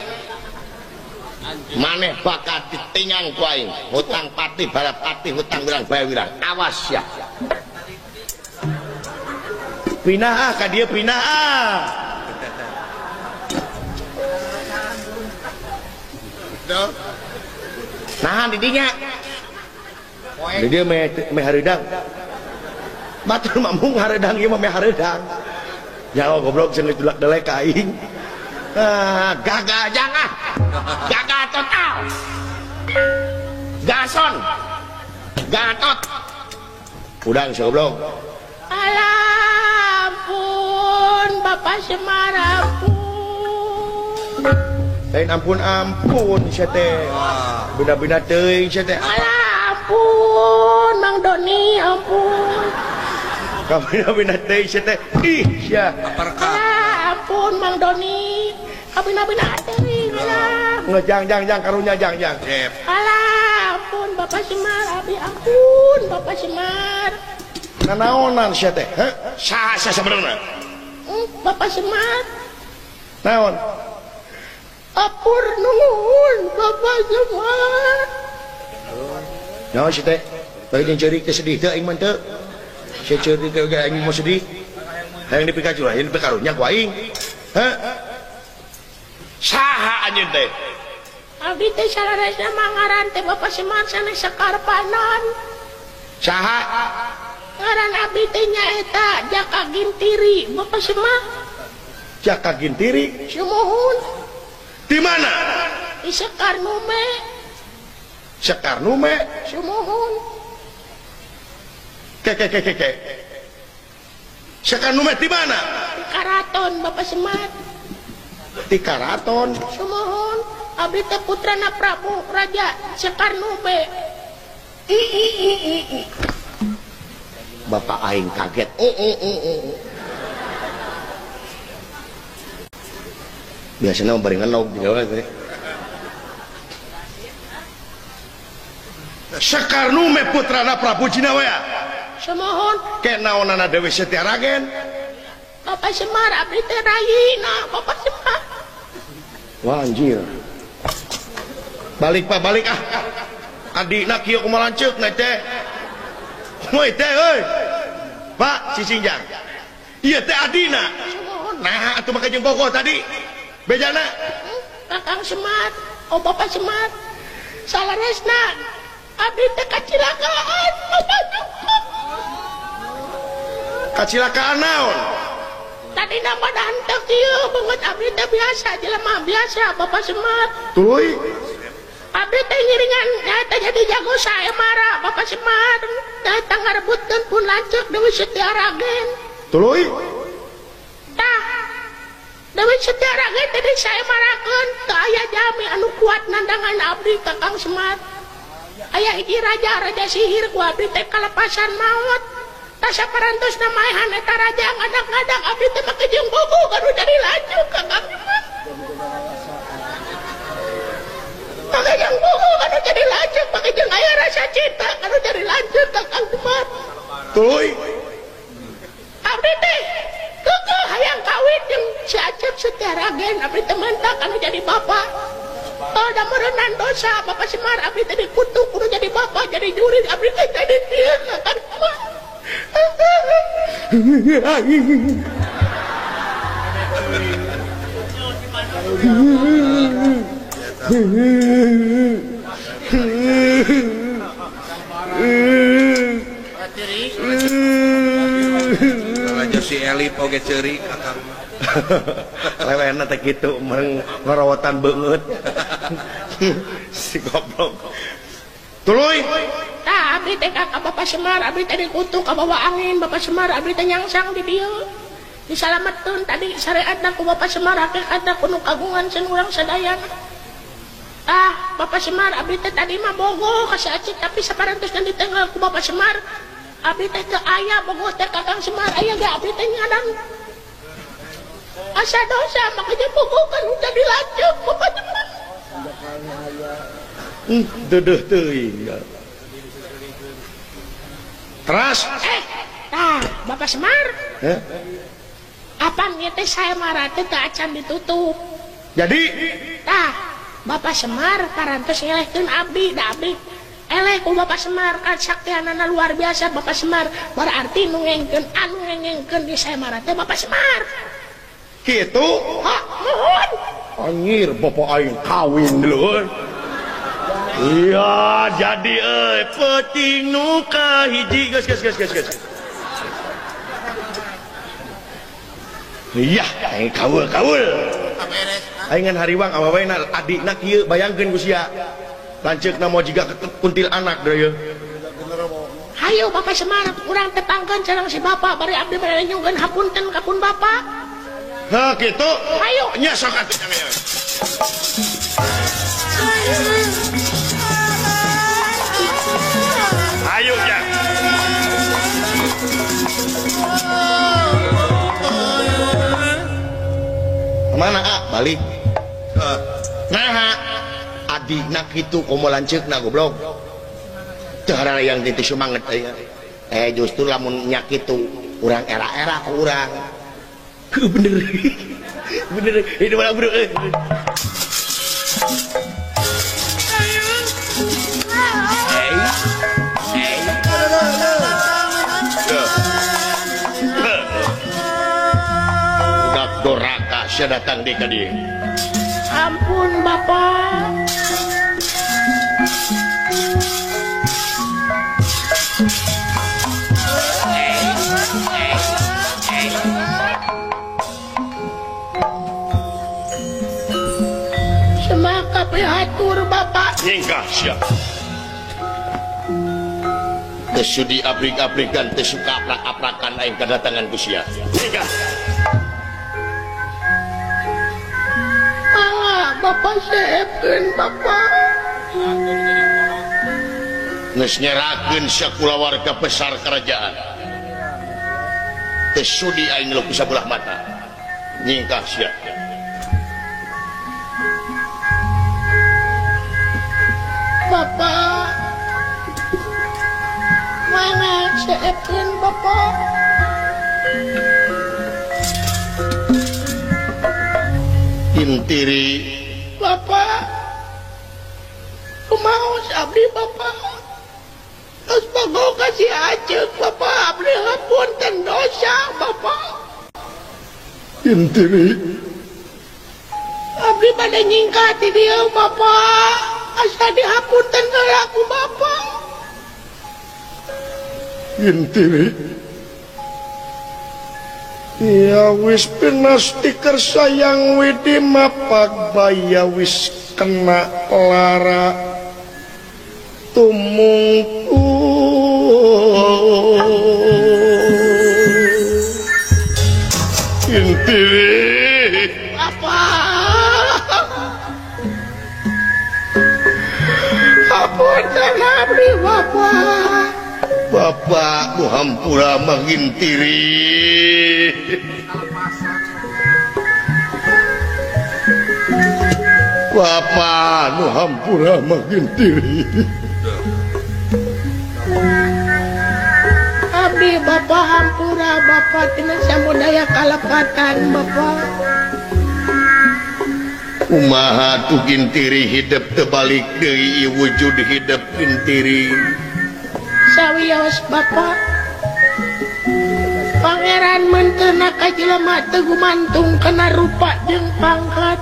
maneh bakal ditinggang ku aing hutang pati bayar pati hutang wirang bayar wirang. Awas ya. Pindah ah ka dieu pindah ah. Nahan di dinya. Di dieu meh hareudang. Batur mah mung hareudang ieu mah meh hareudang. Nyaho goblok cenah tulak delek ka aing. Ah, gagal jangan. Gagal total. Gason. Gatot. Udang si goblok. Alah, ampun, Bapak Semar ampun. Lain ampun ampun sia teh. Bina-bina teuing sia teh. Alah, ampun, Mang Doni, ampun. Kabina-bina teuing sia teh. Ih, sia. Alah, ampun Mang Doni. Kabina-bina teuing alah. Ngejang jang jang karunya jang jang. Alah, ampun Bapak Semar, abi ampun Bapak Semar. Nanaonan sia teh? Heh? Saha sia sabenerna? Bapak Semar. Naon? Apur nuhun Bapak Semar. Naon sia teh? Bagi jeung ceurik teh sedih teh aing mah teu. Sia ceurik teh oge aing mau sedih. Hayang dipikacura, hayang dipikarunya ku aing. Heh? Saha anjeun teh? Abdi teh saleresna mangaran teh Bapak Semar sanes Sekarpanon. Saha? Ngaran abdi teh nyaeta Jaka Gintiri Bapak Semar. Jaka Gintiri? Sumuhun. Di mana? Di Sekarnume. Sekarnume? Sumuhun. Ke ke ke ke ke. Sekarnume di mana? Di Karaton Bapak Semar. Di Karaton? Sumuhun. Abdi teh putrana Prabu Raja Sekarnume. I i i i i. Bapak aing kaget. Biasanya barengan lauk juga teh. Sekarnume putrana Prabu Jinawea. Sumuhun. Ke naonana Dewi Setiaragen? Bapak Semar abdi teh rayina Bapak Semar. Wah anjir. Balik Pak, balik ah. Adikna kieu kumaha lanceuk na teh. Woi teh euy. Pak cicing jang. Ieu teh adina. Nah atuh make jeung bogoh tadi. Bejana. Kakang Semar, oh Bapak Semar. Saleresna abdi teh kacilakaan Bapak Semar. Kacilakaan naon? Tadi nama dantek ieu beungeut abdi teh biasa jelema biasa Bapak Semar. Tuluy abdi teh ngiringan teh jadi jago sae mara Bapak Semar. Datang ngarebutkeun pun lanceuk Dewi Setiaragen. Tuluy tah Dewi Setiaragen teh disaemarakeun teu aya jami anu kuat nandangan abdi Kakang Semar. Aya hiji raja, raja sihir ku abdi teh kalepasan maot. Tah saparantosna maehan eta raja ngadak-ngadak abdi teh make jeung bogoh anu jadi lanceuk Kakang Semar. Make jeung bogoh anu jadi lanceuk, make jeung aya rasa cinta anu jadi lanceuk Kakang Semar. Tuluy abdi teh kekeh hayang kawin jeung si Acep Setiaragen abdi teh mentak anu jadi bapak. Oh, da meureunnan dosa Bapak Semar abdi teh dikutuk kudu jadi bapak jadi jurig abdi teh jadi ieu Kang Semar. Raja si Elip oge ceurik akang. Lewena teh kitu meureun ngarawotan beungeut. Si goblok. Tuluy. Tah abdi teh ka Bapak Semar abdi teh dikutuk kabawa angin Bapak Semar abdi teh nyangsang di dieu. Disalametkeun tadi syariatna ku Bapak Semar hakikatna ku nu kagungan sen urang sadayana. Ah, Bapak Semar abdi teh tadi mah bogoh ka si Acik tapi saparantosna ditenggal ku Bapak Semar. Abdi teh teu aya bogoh teh ka Kang Semar aya ge abdi teh ngadang. Asa dosa makanya bogoh kan udah dilanceuk Bapak Semar. Dedeuh teuing. Teras. Tah, Bapak Semar. Heh. Apan ieu teh saemara teh teu acan ditutup. Jadi tah, Bapak Semar parantos ngelehkeun abdi, da abdi eleh ku Bapak Semar kasaktianana luar biasa Bapak Semar berarti nu ngengkeun anu ngengkeun di saemara teh Bapak Semar. Kitu? Ha, nuhun. Anjir, bapak aing kawin dulu. Iya, jadi euy peuting nu kahiji geus geus geus geus geus. Iya, aing kaul kaul. Aing ngan hariwang awawena adikna kieu bayangkeun ku sia. Lanceukna moal jiga kuntil anak deui. Hayu Bapak Semar, urang tepangkeun sareng si bapak bari abdi bade nyungkeun hapunten ka pun bapak. Hah, kitu. Hayu nya sok atuh. Ayo ya. Kemana ah? Balik. Nah, adikna kitu komo lanceukna goblok. Teu hararayang teh sumanget euy. Justru lamun nya kitu urang era-era ku urang. Bener. Bener, ini malah bro. Budak doraka sia datang di ka dieu. Ampun Bapak. Semaka pihatur Bapak. Nyingkah sia. Teu sudi abrik-abrikan, teu suka aprak-aprakan aing kedatangan ku sia. Nyingkah. Mangga Bapak seepkeun Bapak. Geus nyerakeun sia kulawarga besar kerajaan. Teu sudi aing ngeluh ku sabelah mata. Nyingkah sia. Bapak. Mangga seepkeun Bapak. Intiri Bapak. Kumaha abdi Bapak? Terus bogoh ka si Aceuk Bapak, abdi hapunten dosa Bapak. Intiri abdi bade nyingkah ti dieu Bapak. Asa dihapunten heula ku Bapak. Intiri ya wis pinastiker sayang widi mapak baya wis kena lara tumungku Intiri Bapak. Hapunten abdi Bapak. Bapak muhampura mangintiri. Bapak muhampura mangintiri. Abdi Bapak hampura Bapak tina samudaya kalepatan Bapak. Kumaha tuh Gintiri hidup terbalik deui wujud hidup Gintiri. Sawios Bapak. Pangeran mentena ka jelema teu gumantung kana rupa jeung pangkat.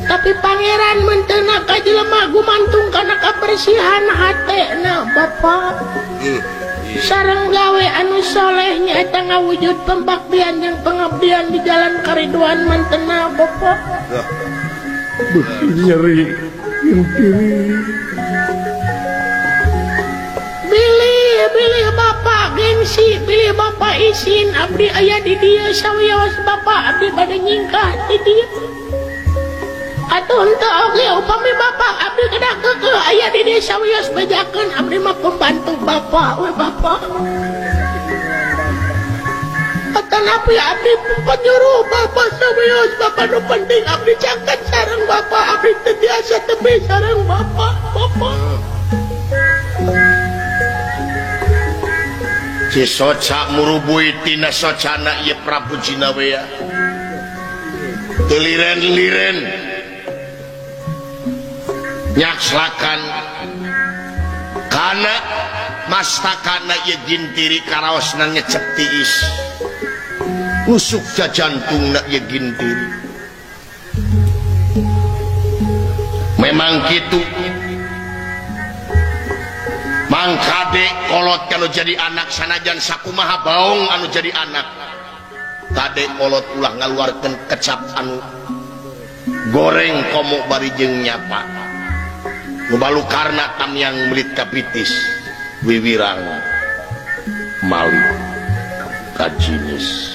Tapi pangeran mentena ka jelema gumantung kana kabersihan hatena Bapak. Sareng gawe anu soleh nyaeta ngawujud pembaktian jeung pengabdian di jalan kariduan mantena Bapak. Duh, nyeri Gintiri. Bilih Bapak gengsi, bilih Bapak isin abdi aya di dieu sawios Bapak abdi bade nyingkah di dieu. Atuh henteu oge upami Bapak abdi kedah keukeuh aya di dieu sawios bejakeun abdi mah pembantu Bapak we Bapak. Atanapi abdi penyuruh Bapak sawios Bapak nu penting abdi caket sareng Bapak abdi teu tiasa tepi sareng Bapak Bapak. Si soca murubui tina socana ieu Prabu Jinawea. Teu liren-liren nyakslakan kana mastakana ieu Gintiri karaosna ngecep tiis. Nusuk jajantungna ieu Gintiri. Memang kitu Mang kade kolot kalau jadi anak sanajan sakumaha baong anu jadi anak. Kade kolot ulah ngaluarkeun kecap anu goreng komo bari jeung nyapa. Nu balukarna tamyang melit kapitis wiwirang mali kajinis.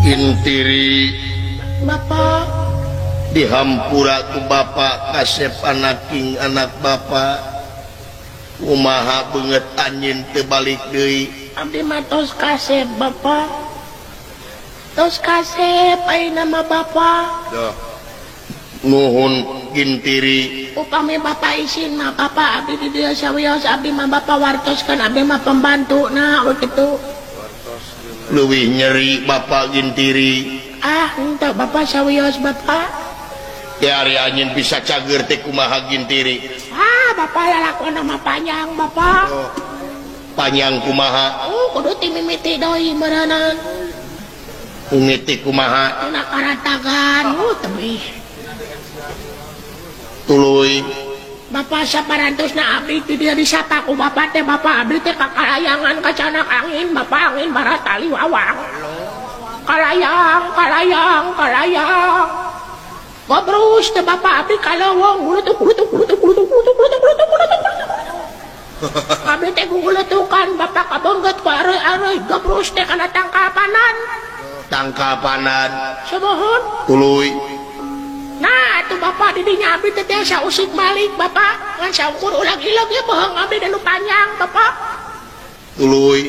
Gintiri Bapak dihampura ku Bapak kasep anaking anak Bapak kumaha beungeut anjeun teu balik deui. Abdi mah tos kasep Bapak. Tos kasep ayeuna mah Bapak. Duh. Nuhun Gintiri. Upami Bapak isin mah Bapak abdi di dieu sawios abdi mah Bapak wartoskeun abdi mah pembantuna we kitu. Leuwih nyeri Bapak Gintiri. Ah, henteu Bapak sawios Bapak. Ya ari anjeun bisa cager teh kumaha Gintiri. Ah, Bapak lalakon mah panjang Bapak. Oh. Panjang kumaha? Oh, kudu ti mimiti deui meureunana. Mimiti kumaha? Tina karatagan, tebih. Tuluy Bapak saparantosna abdi ti dieu disapa ku Bapak teh Bapak abdi teh kakalayangan kacanak angin Bapak angin baratali wawang. Kalayang kalayang kalayang. Gobrus teh Bapak abdi kalewong gulutuk gulutuk gulutuk gulutuk gulutuk gulutuk gulutuk gulutuk. Abdi teh gugulutukan Bapak kabengget ku areuy-areuy gobrus teh kana tangkapanan. Tangkapanan. Sumuhun. Tuluy. Nah, atuh Bapak didinya abdi teh tiasa usik balik Bapak. Ngan saukur ulang-ilang ieu bohong abdi dan nu panjang Bapak. Tuluy.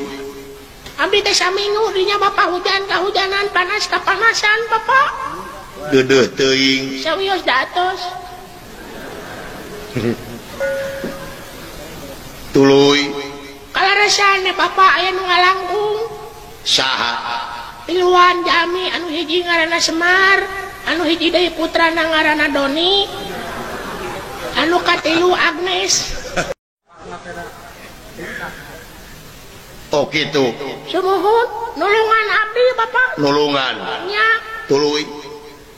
Abdi teh saminggu dinya Bapak hujan kahujanan panas kapanasan Bapak. Deudeuh teuing. Sawios datos. Tuluy. Kalaresan Bapak aya nu ngalangkung. Saha? Tiluan jami anu hiji ngaranna Semar. Anu hiji deui putrana ngaranna Doni, anu katilu Agnes. Oh kitu. Sumuhun nulungan abdi Bapak. Nulungan. Nya. Tuluy.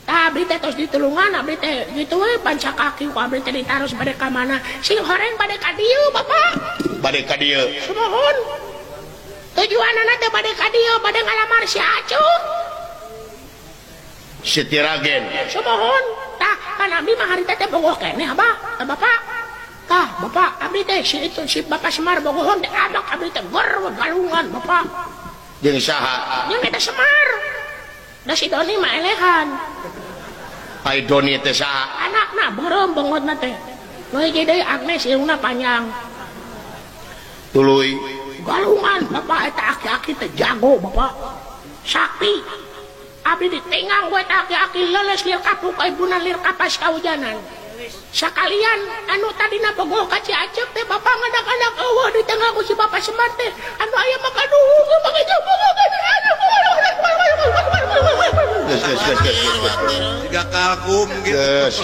Tah abdi teh tos ditulungan abdi teh kitu we panca kaki ku abdi teh ditaros bade ka mana. Sing horeng bade ka dieu Bapak. Bade ka dieu. Sumuhun. Tujuanana teh bade ka dieu bade ngalamar si Acung. Sitiragen. Sumuhun. Tah kan abdi mah harita teh bogoh keneh Abah. Tah Bapak. Tah Bapak abdi teh si itu si Bapak Semar bogohon teh abak abdi teh ger galungan Bapak. Jeung saha? Jeung eta Semar. Da si Doni mah elehan. Ai Doni teh saha? Anakna beureum bongotna teh. Nu hiji deui Agnes irungna panjang. Tuluy galungan Bapak eta aki-aki teh jago Bapak. Sakti. Abdi ditinggang we eta aki-aki leuleus lir kapuk ibuna lir kapas kaujanan. Sakalian anu tadina bogoh ka Ci Acep teh Bapak ngadak-ngadak eueuh di tengah ku si Bapak Semar teh anu aya mah kaduhung mah geus geus geus geus jiga kalkum gitu. Geus.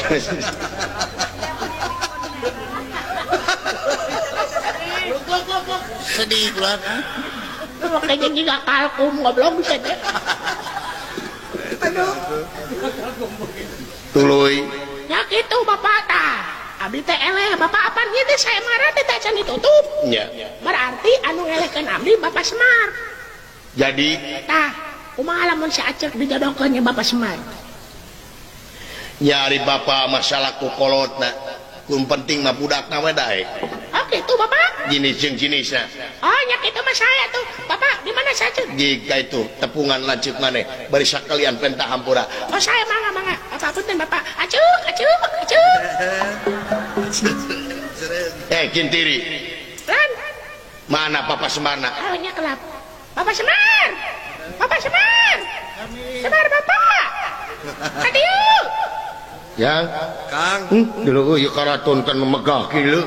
Sedih bulan. Makanya jiga kalkum goblok bisa teh. Aduh. Tuluy. Ya gitu Bapak tah. Abdi teh eleh Bapak apaan ieu teh saya marah teh can ditutup. Nya. Berarti anu ngelehkeun abdi Bapak Semar. Jadi tah kumaha lamun si Acep dijodohkeun nya Bapak Semar? Nyari Bapak masalah ku kolotna. Kun penting mah budakna we daek. Oh gitu Bapak? Jenis jeung jenisna. Oh nya kitu mah saya tuh. Bapak di mana saya Acep? Jika itu tepungan lanceuk maneh bari sakalian pentah hampura. Oh saya mangga mangga. Bapak punten Bapak. Acuk acuk acuk. Kintiri. Lan. Mana Bapak Semarna? Oh nya kelap. Bapak Semar. Bapak Semar. Semar Bapak. Kadieu. Ya, Kang. Dulu ieu karaton kan megah kieu.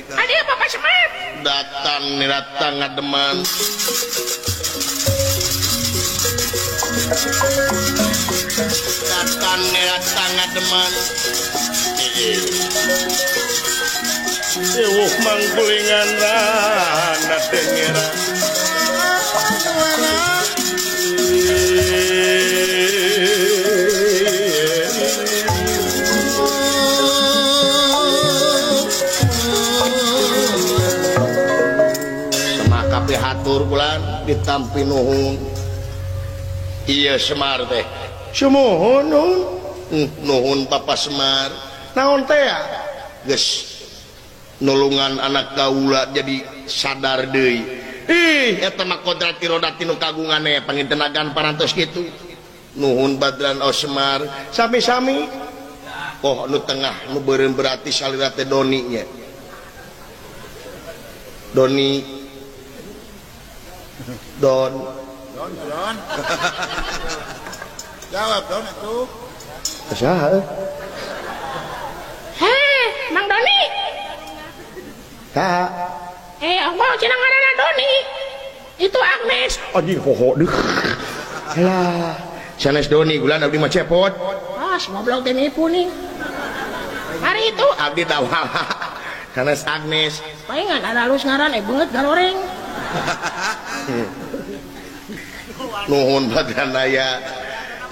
Kadieu Bapak Semar. Datang datang ngademan. Datang datang ngademan. Ewuh mangkulingan rana dengera. Semaka pihatur bulan ditampi nuhun. Iya Semar teh. Sumuhun nuhun. Nuhun Bapak Semar. Naon teh ya? Geus nulungan anak kaula jadi sadar deui. Ih, eta mah kodrat irodat tinu kagungane pangintenagan parantos kitu. Nuhun Badran Osmar, sami-sami. Oh, nu tengah nu beureum berarti salira teh Doni nya. Doni. Don. Don, Don. Jawab Don atuh. Saha? Heh, Mang Doni. Saha? Allah cenah ngaranna Doni. Itu Agnes. Anjing hoho deuh. Lah, sanes Doni gulan abdi mah cepot. Ah, goblok teh nipu nih. Hari itu abdi tawala. Sanes Agnes. Palingan ada halus ngaran beungeut galoreng. Nuhun badan aya.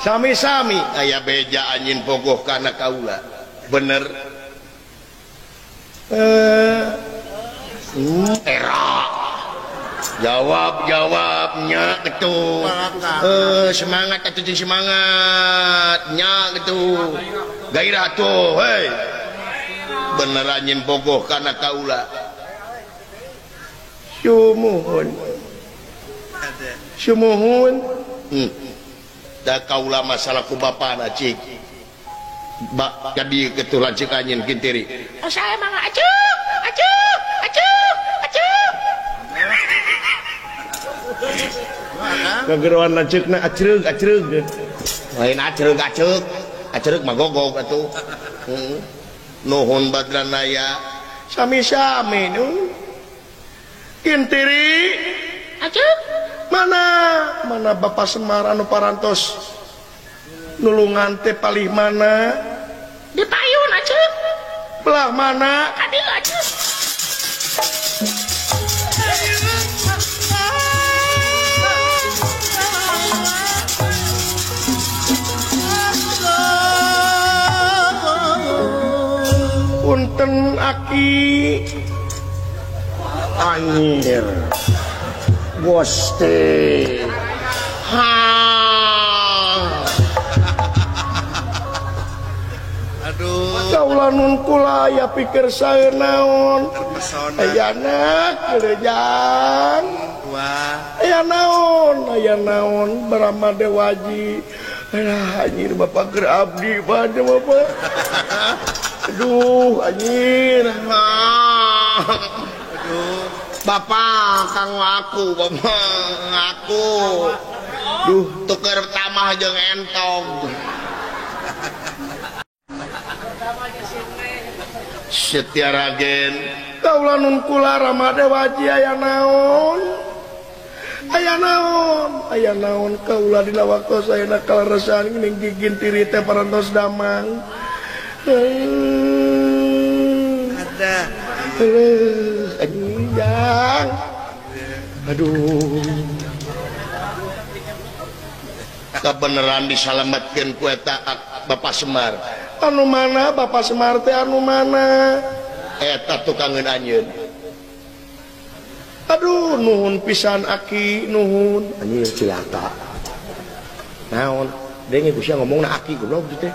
Sami-sami aya beja anjing pogoh kana kaula. Bener. Era. Jawab jawabnya gitu. Semangat atuh jeung semangat nya gitu. Gairah tuh, hei. Bener anjing pogoh kana kaula. Sumuhun. Sumuhun. Da kaula masalah ku bapana cik. Bak jadi ketu lanceuk anjeun Kintiri. Oh saya mah acuk, acuk, acuk, acuk. Kageroan lanceukna acreug, acreug. Lain acreug, acreug. Acreug mah gogog atuh. Nuhun Badranaya. Sami-sami nu. Kintiri. Acuk. Mana? Mana Bapak Semar anu parantos nulungan teh palih mana? Di payun acuk. Belah mana? Kadieu acuk. Punten aki. Anjir. Gusti. Ha. Aduh. Kaula nun kula aya pikir sae naon. Aya anak gerejang. Wah. Aya naon Brahma Dewaji. Alah anjir bapak keur abdi pada bapak. Aduh anjir. Aduh. Bapak kang aku, bapak ngaku. Duh, tuker tamah jeung entog. Setia Ragen, kaula nun kula Rama Dewaji aya naon? Aya naon? Aya naon kaula dina waktos ayeuna kaleresan geuning gigintiri teh parantos damang. Ada. Anjing. Aduh. Kebenaran disalametkeun ku eta Bapak Semar. Anu mana Bapak Semar teh anu mana? Eta tukangeun anjeun. Aduh nuhun pisan aki nuhun. Anjing cilaka. Naon? Denge ku sia ngomongna aki goblok teh.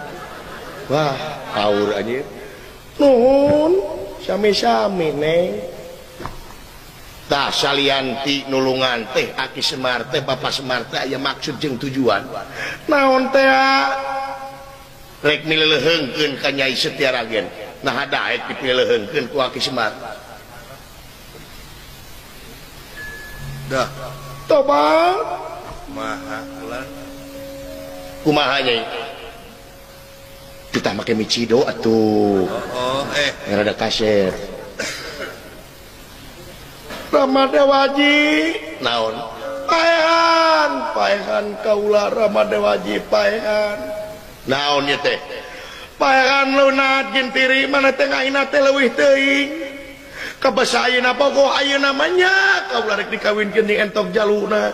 Wah, haur anjir. Nuhun sami-sami neng. Tah salianti nulungan teh aki Semar teh Bapak Semar teh aya maksud jeung tujuan. Naon teh? Rek mileuleheungkeun ka Nyai Setia Ragen. Nah daek dipileuleheungkeun ku aki Semar. Dah. Toba kumaha ulah? Kumaha Nyai? Kita make micido atuh. Oh, eh. Rada kaser. Rama Dewaji naon? Paehan, paehan kaula Rama Dewaji paehan. Naon ieu teh? Paehan leunat gintiri mana teh ngaina teh leuwih teuing. Kabasa ayeuna bogoh ayeuna mah nya kaula rek dikawinkeun jeung entok jaluna.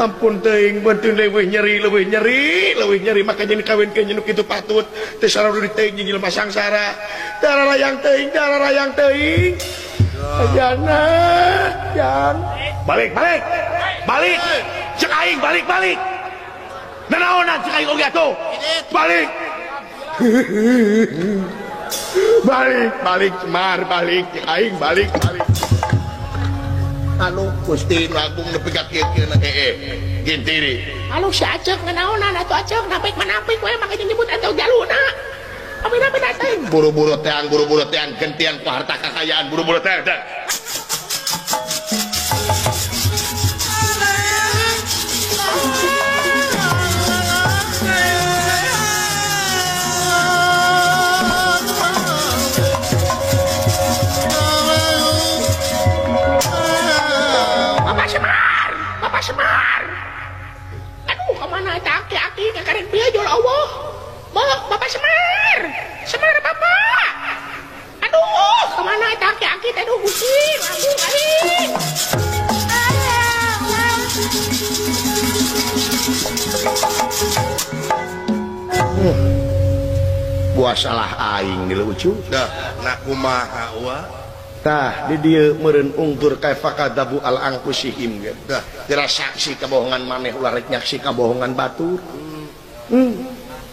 Ampun teuing beuteung leuwih nyeri, leuwih nyeri, leuwih nyeri maka jeung dikawinkeun jeung nu kitu patut teh sarua teuing jeung jelema sangsara. Darah layang teuing, darah layang teuing. Ajana, jang. Balik, balik. Balik. Cek aing balik, balik. Nanaonan cek aing oge atuh. Balik. Balik, balik Semar, balik cek aing balik, balik. Anu Gusti nu agung nepi ka kieu-kieu na gintiri. Anu si Acek nanaonan atuh Acek napik manapik we make nyebut atuh jaluna. Buru-buru teang, buru-buru teang, gentian ku harta kekayaan, buru-buru teang. Bapak Semar, Bapak Semar. Aduh, kemana eta aki-aki kakarek bieu jol Allah. Bapak Semar, Semar Bapak. Aduh, kemana eta aki-aki teh aduh Gusti, aduh aing. Buah salah aing di lucu. Dah, nak kumaha wa? Tah, di dieu meureun ungtur kaifa kadabu al angkusihim ge. Dah, tira saksi kabohongan maneh ulah rek nyaksi kabohongan batur.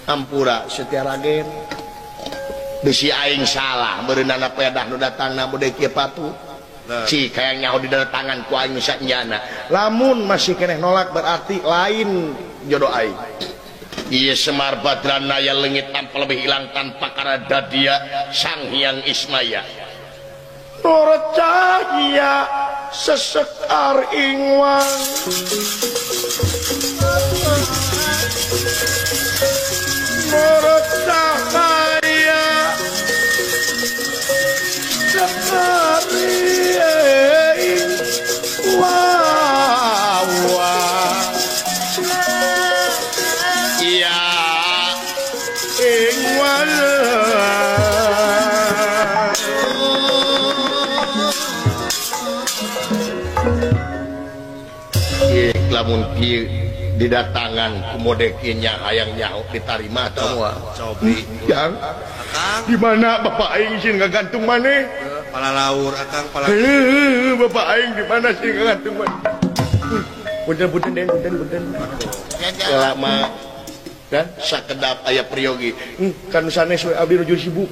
Ampura Setia Ragen. Bisi aing salah meureunana pedah nu datangna bude kieu patut. Si kayang nyaho didatangan ku aing sanyana. Lamun masih keneh nolak berarti lain jodoh aing. Ieu Semar Badranaya leungit tanpa lebih hilang tanpa karada dia Sang Hyang Ismaya. Nora cahaya sesekar ingwang. Nora cahaya sekar ingwang. Iya ingwang. Lamun kieu didatangan ku mode kieu nya hayang nyaho ditarima atau moal. Cobi. Jang. Di mana bapak aing sieun ngagantung maneh? Palalaur akang pala. Bapak aing di mana sieun ngagantung maneh? Punten punten den punten punten. Lama Dan sakedap aya priyogi. Kan sanes we abdi nuju sibuk.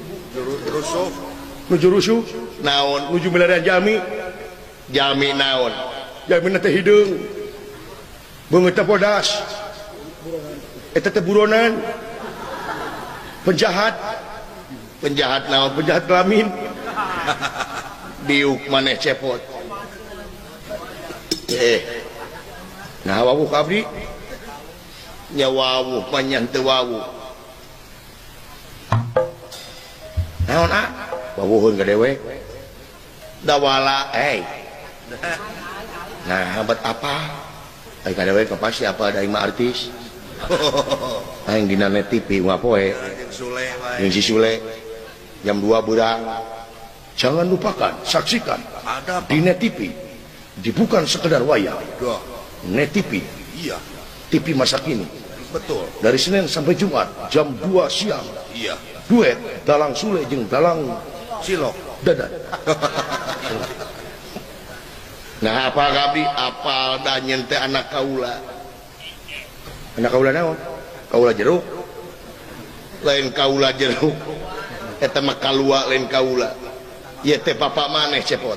Rusuh. Nuju rusuh. Naon? Nuju milarian jami. Jami naon? Jami teh hideung. Beungeut teh bodas. Eta teh buronan. Penjahat. Penjahat naon? Penjahat kelamin. Diuk maneh cepot. Nah wawuh ka abdi. Nya wawuh panjang teu wawuh. Naon ah? Wawuheun ka dewek. Dawala Nah, bet apa? Ai ka dewek pasti apa da aing mah artis. Aing dina net TV unggal poe. Jeung si Sule. Jam 2 beurang. Jangan lupakan, saksikan ada di Net TV. Di bukan sekedar wayang. Net TV. Iya. TV masa kini. Betul. Dari Senin sampai Jumat jam 2 siang. Iya. Duet Dalang Sule jeung Dalang Cilok. Dadan. Nah, apa abdi apal da nyen teh anak kaula. Anak kaula naon? Kaula jeruk. Lain kaula jeruk. Eta mah kalua lain kaula. Ieu teh bapak maneh cepot.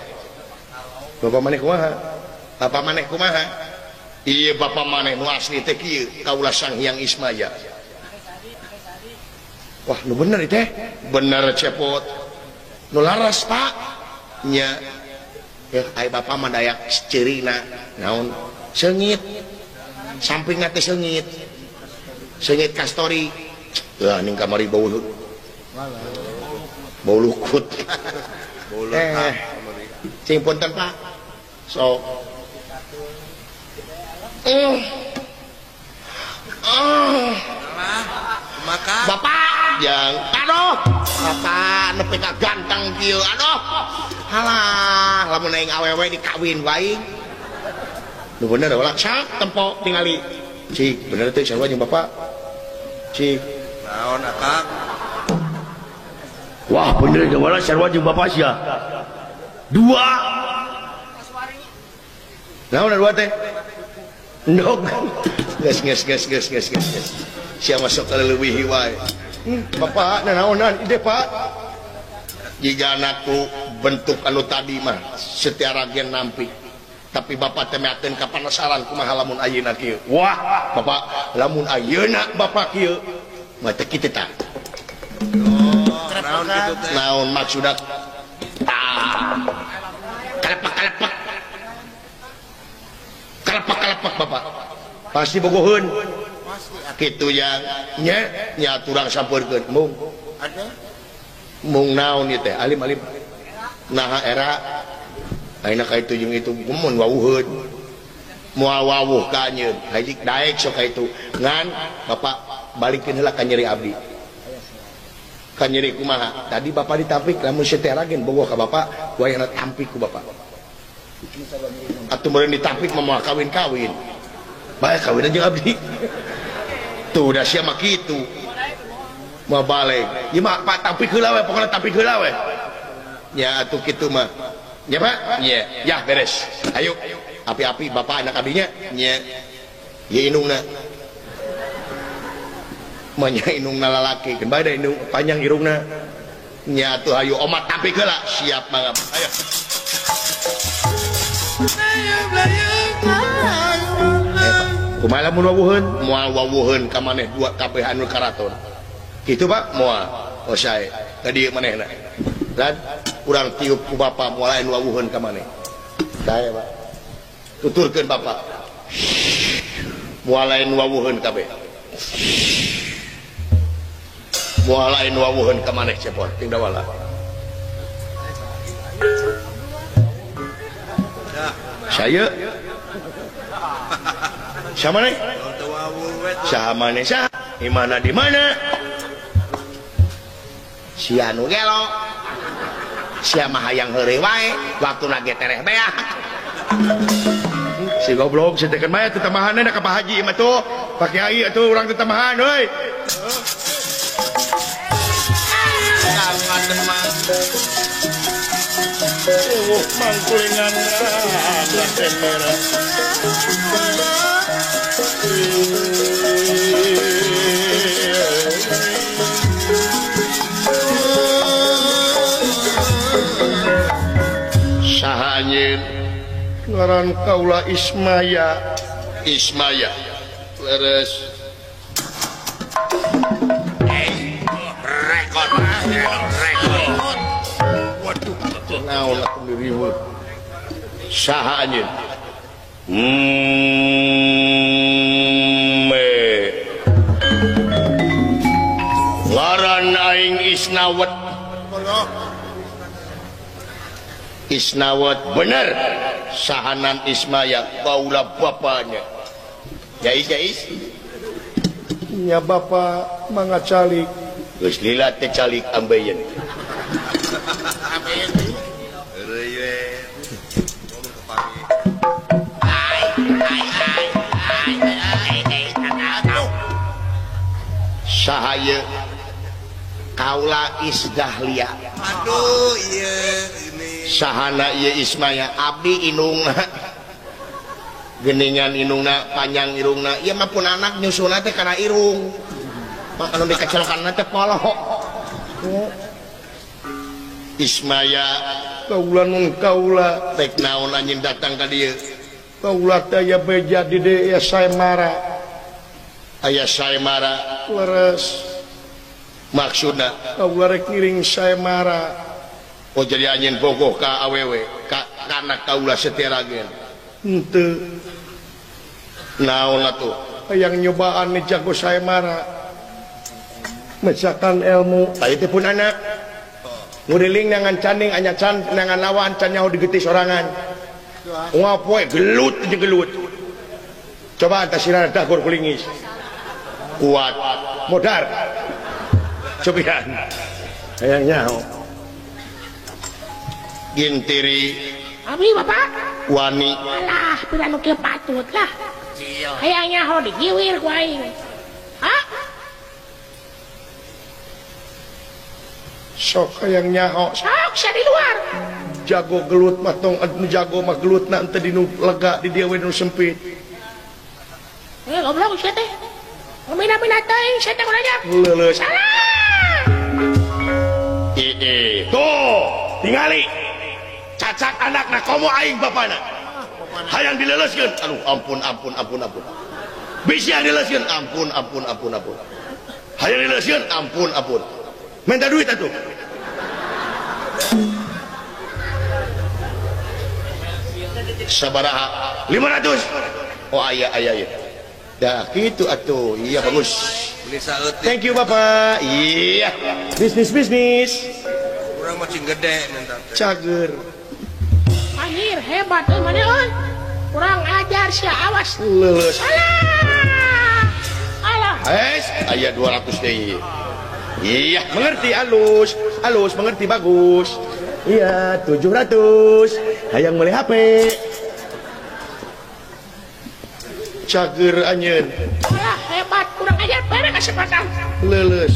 Bapak maneh kumaha? Bapak maneh kumaha? Iya bapak maneh nu asli teh kieu, kaula Sang Hyang Ismaya. Wah, nu bener ieu teh? Bener cepot. Nu laras, Pak. Nya. Ya, ai bapak mah dayak ceurina. Naon? Seungit. Sampingna teh seungit. Seungit kastori. Lah ning kamari bau bau lukut. Cing punten, Pak. Sok. Maka bapak yang aduh bapak nepi ka ganteng kieu aduh halah lamun aing awewe dikawin wae nu bener ulah sak tempo tingali cik bener teh sarua jeung bapak cik naon akang wah bener jeung wala sarua jeung bapak sia dua naon dua teh ndog geus geus geus geus geus geus sia masuk ka leuwih wae bapak nanaonan ide pak jika anakku bentuk anu tadi mah setiara gen nampi tapi bapak teh meakeun ka panasaran kumaha lamun ayeuna kieu wah bapak lamun ayeuna bapak kieu mah teh kitu tah naon kitu teh naon maksudna tah kalepak-kalepak kalepak-kalepak bapak pasti bogoheun kitu yang nya nya turang sampeurkeun mung ada mung naon ieu teh alim-alim naha era ayeuna ka itu jeung itu mun wawuheun moal wawuh ka anjeun hiji daek sok ka itu ngan bapak balikeun heula ka nyeri abdi ka nyeri kumaha tadi bapak ditampik lamun setera gen bogoh ka bapak wayahna tampik ku bapak atuh meureun ditampik mah moal kawin-kawin bae kawin jeung abdi tuh udah sia mah kitu mau balik ieu mah Pak tampik heula we pokona tampik heula we nya atuh kitu mah nya Pak nya ya beres ayo api-api bapak anak abdinya nya ieu indungna mah nya indungna lalaki keun bae da indung panjang irungna nya atuh ayo omat tampik heula siap mangga ayo. Kumaha lamun wawuheun moal wawuheun ka maneh dua kabeh anu karaton kitu Pak moal oh sae ka dieu manehna lan urang tiup ku bapa moal anu wawuheun ka maneh sae Pak tuturkeun bapa moal anu wawuheun kabeh moal anu wawuheun ka maneh cepot ting dawala saya sama nih sama nih sah di mana di mana si anu gelo sia mah hayang heureuy wae waktu lagi tereh beah si goblok si tekan mah tetambahanna ka Pak Haji mah tuh Pak Kiai atuh urang tetambahan euy kangen mah ewuh mangkulengan raden merah. Ngaran kaula Ismaya. Ismaya. Leres. Rekod. Rekod. Waduh, naon atuh diriweuh. Saha anjeun? Ngaran aing Isnawet. Isnawet bener. Sahanan Ismaya kaula bapanya. Jais jais. Nya bapa mangga calik. Geus lila teh calik ambeien. Ambeien. Heureuy we. Ngomong kepanggih. Saha ieu? Kaula Isdahlia. Aduh ieu ini. Sahana ieu Ismaya abdi indungna. Geningan indungna panjang irungna. Ieu mah pun anak nyusuna teh kana irung. Mah anu dikecelekanna teh polohok. Ismaya kaula nun kaula rek naon anjeun datang ka dieu. Kaula teh aya beja di dieu aya saemara. Aya saemara leres. Maksudna kaula rek ngiring saemara. Oh jadi anjeun bogoh ka awewe ka kana kaula setia ragen. Henteu. Naon atuh? Hayang nyobaan ni jago saemara. Mecakan ilmu. Tah ieu teh pun anak. Nguriling nangan caning anya can nangan lawan can nyaho digetih sorangan. Ngapoe gelut jeung gelut. Coba antasirana dahgur kulingis. Kuat modar. Cobian. Hayang nyaho. Gintiri. Abi bapak. Wani. Alah, pira nu kieu patut lah. Hayang nyaho digiwir ku aing. Hah? Sok hayang nyaho. Sok sia di luar. Jago gelut mah tong anu jago mah gelutna henteu dinu lega di dieu we nu sempit. Eh goblok sia teh. Mina-mina teuing sia teh kurang ajar. Leuleus. Salah. Ii, tuh tingali. Cacak anakna komo aing bapana. Hayang dileuleuskeun. Aduh ampun ampun ampun ampun. Bisi yang dileuleuskeun ampun ampun ampun ampun. Hayang dileuleuskeun ampun ampun. Minta duit atuh. Sabaraha 500. Oh aya aya aya. Dah kitu atuh. Iya bagus. Thank you bapak. Iya. Bisnis bisnis. Urang mah cing gede minta teh. Cager. Anjir hebat euy maneh euy. Kurang ajar sia awas. Leuleus. Alah. Alah. Hes, aya 200 deui. Iya, mengerti alus. Alus mengerti bagus. Iya, 700. Hayang meuli HP. Cager anjeun. Alah hebat kurang ajar bare kesempatan. Leuleus.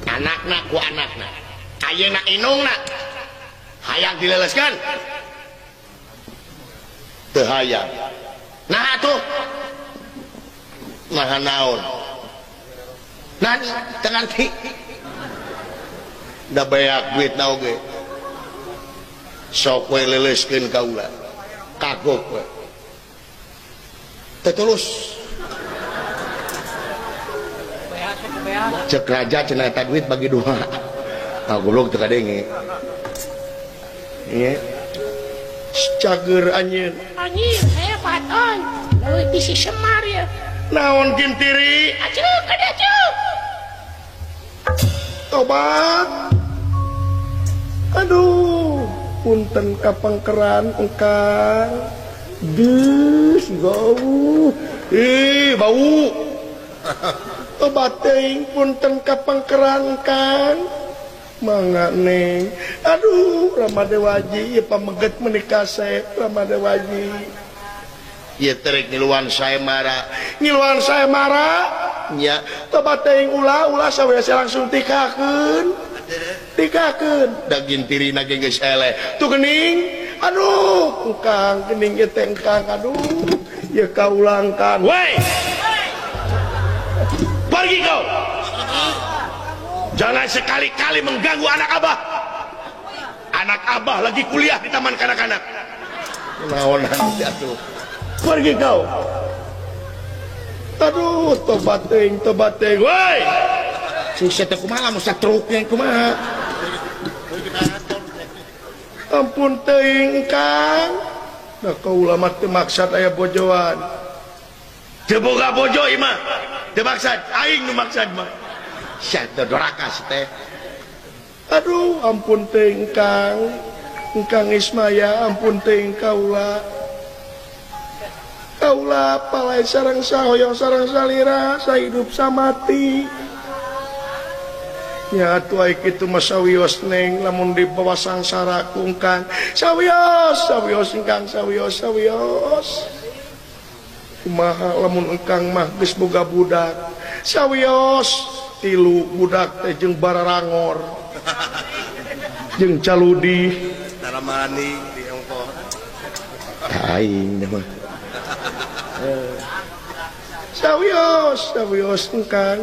Anakna ku anakna. Ayeuna indungna. Hayang dileuleuskeun. Teu hayang. Nah atuh. Nah naon? Nah, teu ngarti. Da beak duitna oge. Sok we leuleuskeun kaula. Kagok we. Teu tulus. Cek raja cenah eta duit bagi dua. Ah goblok teu kadenge. Ieu. Cager anjeun. Anjir hebat euy. Leuwih ti si Semar ieu. Naon gintiri? Acuk ka dieu acuk. Tobat. Aduh, punten kapangkeran engkang. Geus bau. Ih, bau. Tobat teuing punten kapangkeran engkang. Mangga neng. Aduh, Rama Dewaji ieu pameget meuni kasep Rama Dewaji. Ieu terek ngiluan saemara. Ngiluan saemara nya tobat teuing ulah ulah sawease langsung tikakeun. Tikakeun da gintirina ge geus eleh. Tuh geuning. Aduh, engkang geuning ieu teh engkang aduh. Ieu kaulangkan. Woi. Pergi kau. Jangan sekali-kali mengganggu anak abah. Anak Anak abah lagi kuliah di taman kanak-kanak. Naonan atuh. Pergi kau. Aduh, tobat teuing, tobat teuing. Woi. Sukses teh kumaha lamun satruk yang kumaha. Ampun teuing Kang. Da kaula mah teu maksad aya bojoan. Teu boga bojo ieu mah. Teu maksad, aing nu maksad mah. Sia teh doraka si teh. Aduh, ampun teuing Kang. Engkang Ismaya, ampun teuing kaula. Kaula palai sareng sahoyong sareng salira, sahidup samati. Ya atuh ai kitu mah sawios neng lamun dibawa sangsara ku engkang. Sawios, sawios engkang, sawios, sawios. Kumaha lamun engkang mah geus boga budak. Sawios tilu budak teh jeung bararangor. Jeung caludi taramani di ongkoh. Aing mah. Sawios, sawios engkang.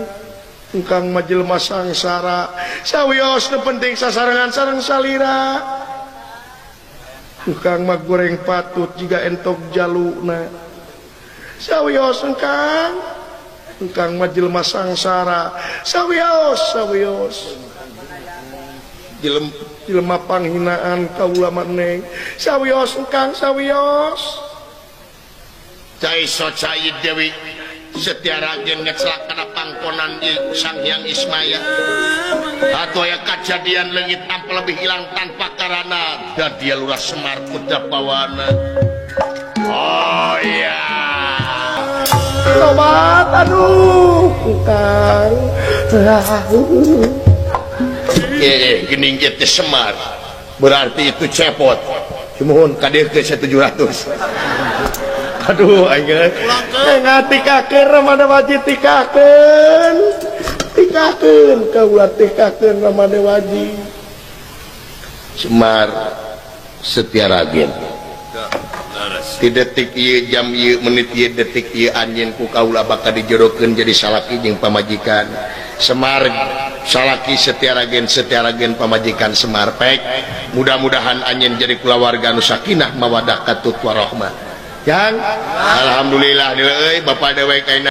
Engkang mah jelema sangsara. Sawios nu penting sasarengan sareng salira. Engkang mah goreng patut jiga entok jaluna. Sawios engkang. Engkang mah jelema sangsara. Sawios, sawios. Jelema panghinaan kaula mah neng. Sawios engkang, sawios. Cai so cai Dewi Setiaragen ngecelak kana pangkonan di Sang Hyang Ismaya. Atuh aya kajadian leungit tanpa lebih hilang tanpa karana dadia Lurah Semar Kudapawana. Oh iya. Tobat aduh Kang. Gening teh Semar. Berarti itu cepot. Sumuhun ka dieu ke 700. Aduh aing ngatikakeun ramana wajib tikakeun. Tikakeun kaula tikakeun ramana wajib. Semar Setiaragen. Di detik ieu jam ieu menit ieu detik ieu anjeun ku kaula bakal dijodohkeun jadi salaki jeung pamajikan. Semar salaki Setiaragen, Setiaragen pamajikan Semar pek. Mudah-mudahan anjeun jadi kulawarga nu sakinah mawadah katut warahmah. Yang alhamdulillah euy bapak dewek ayeuna.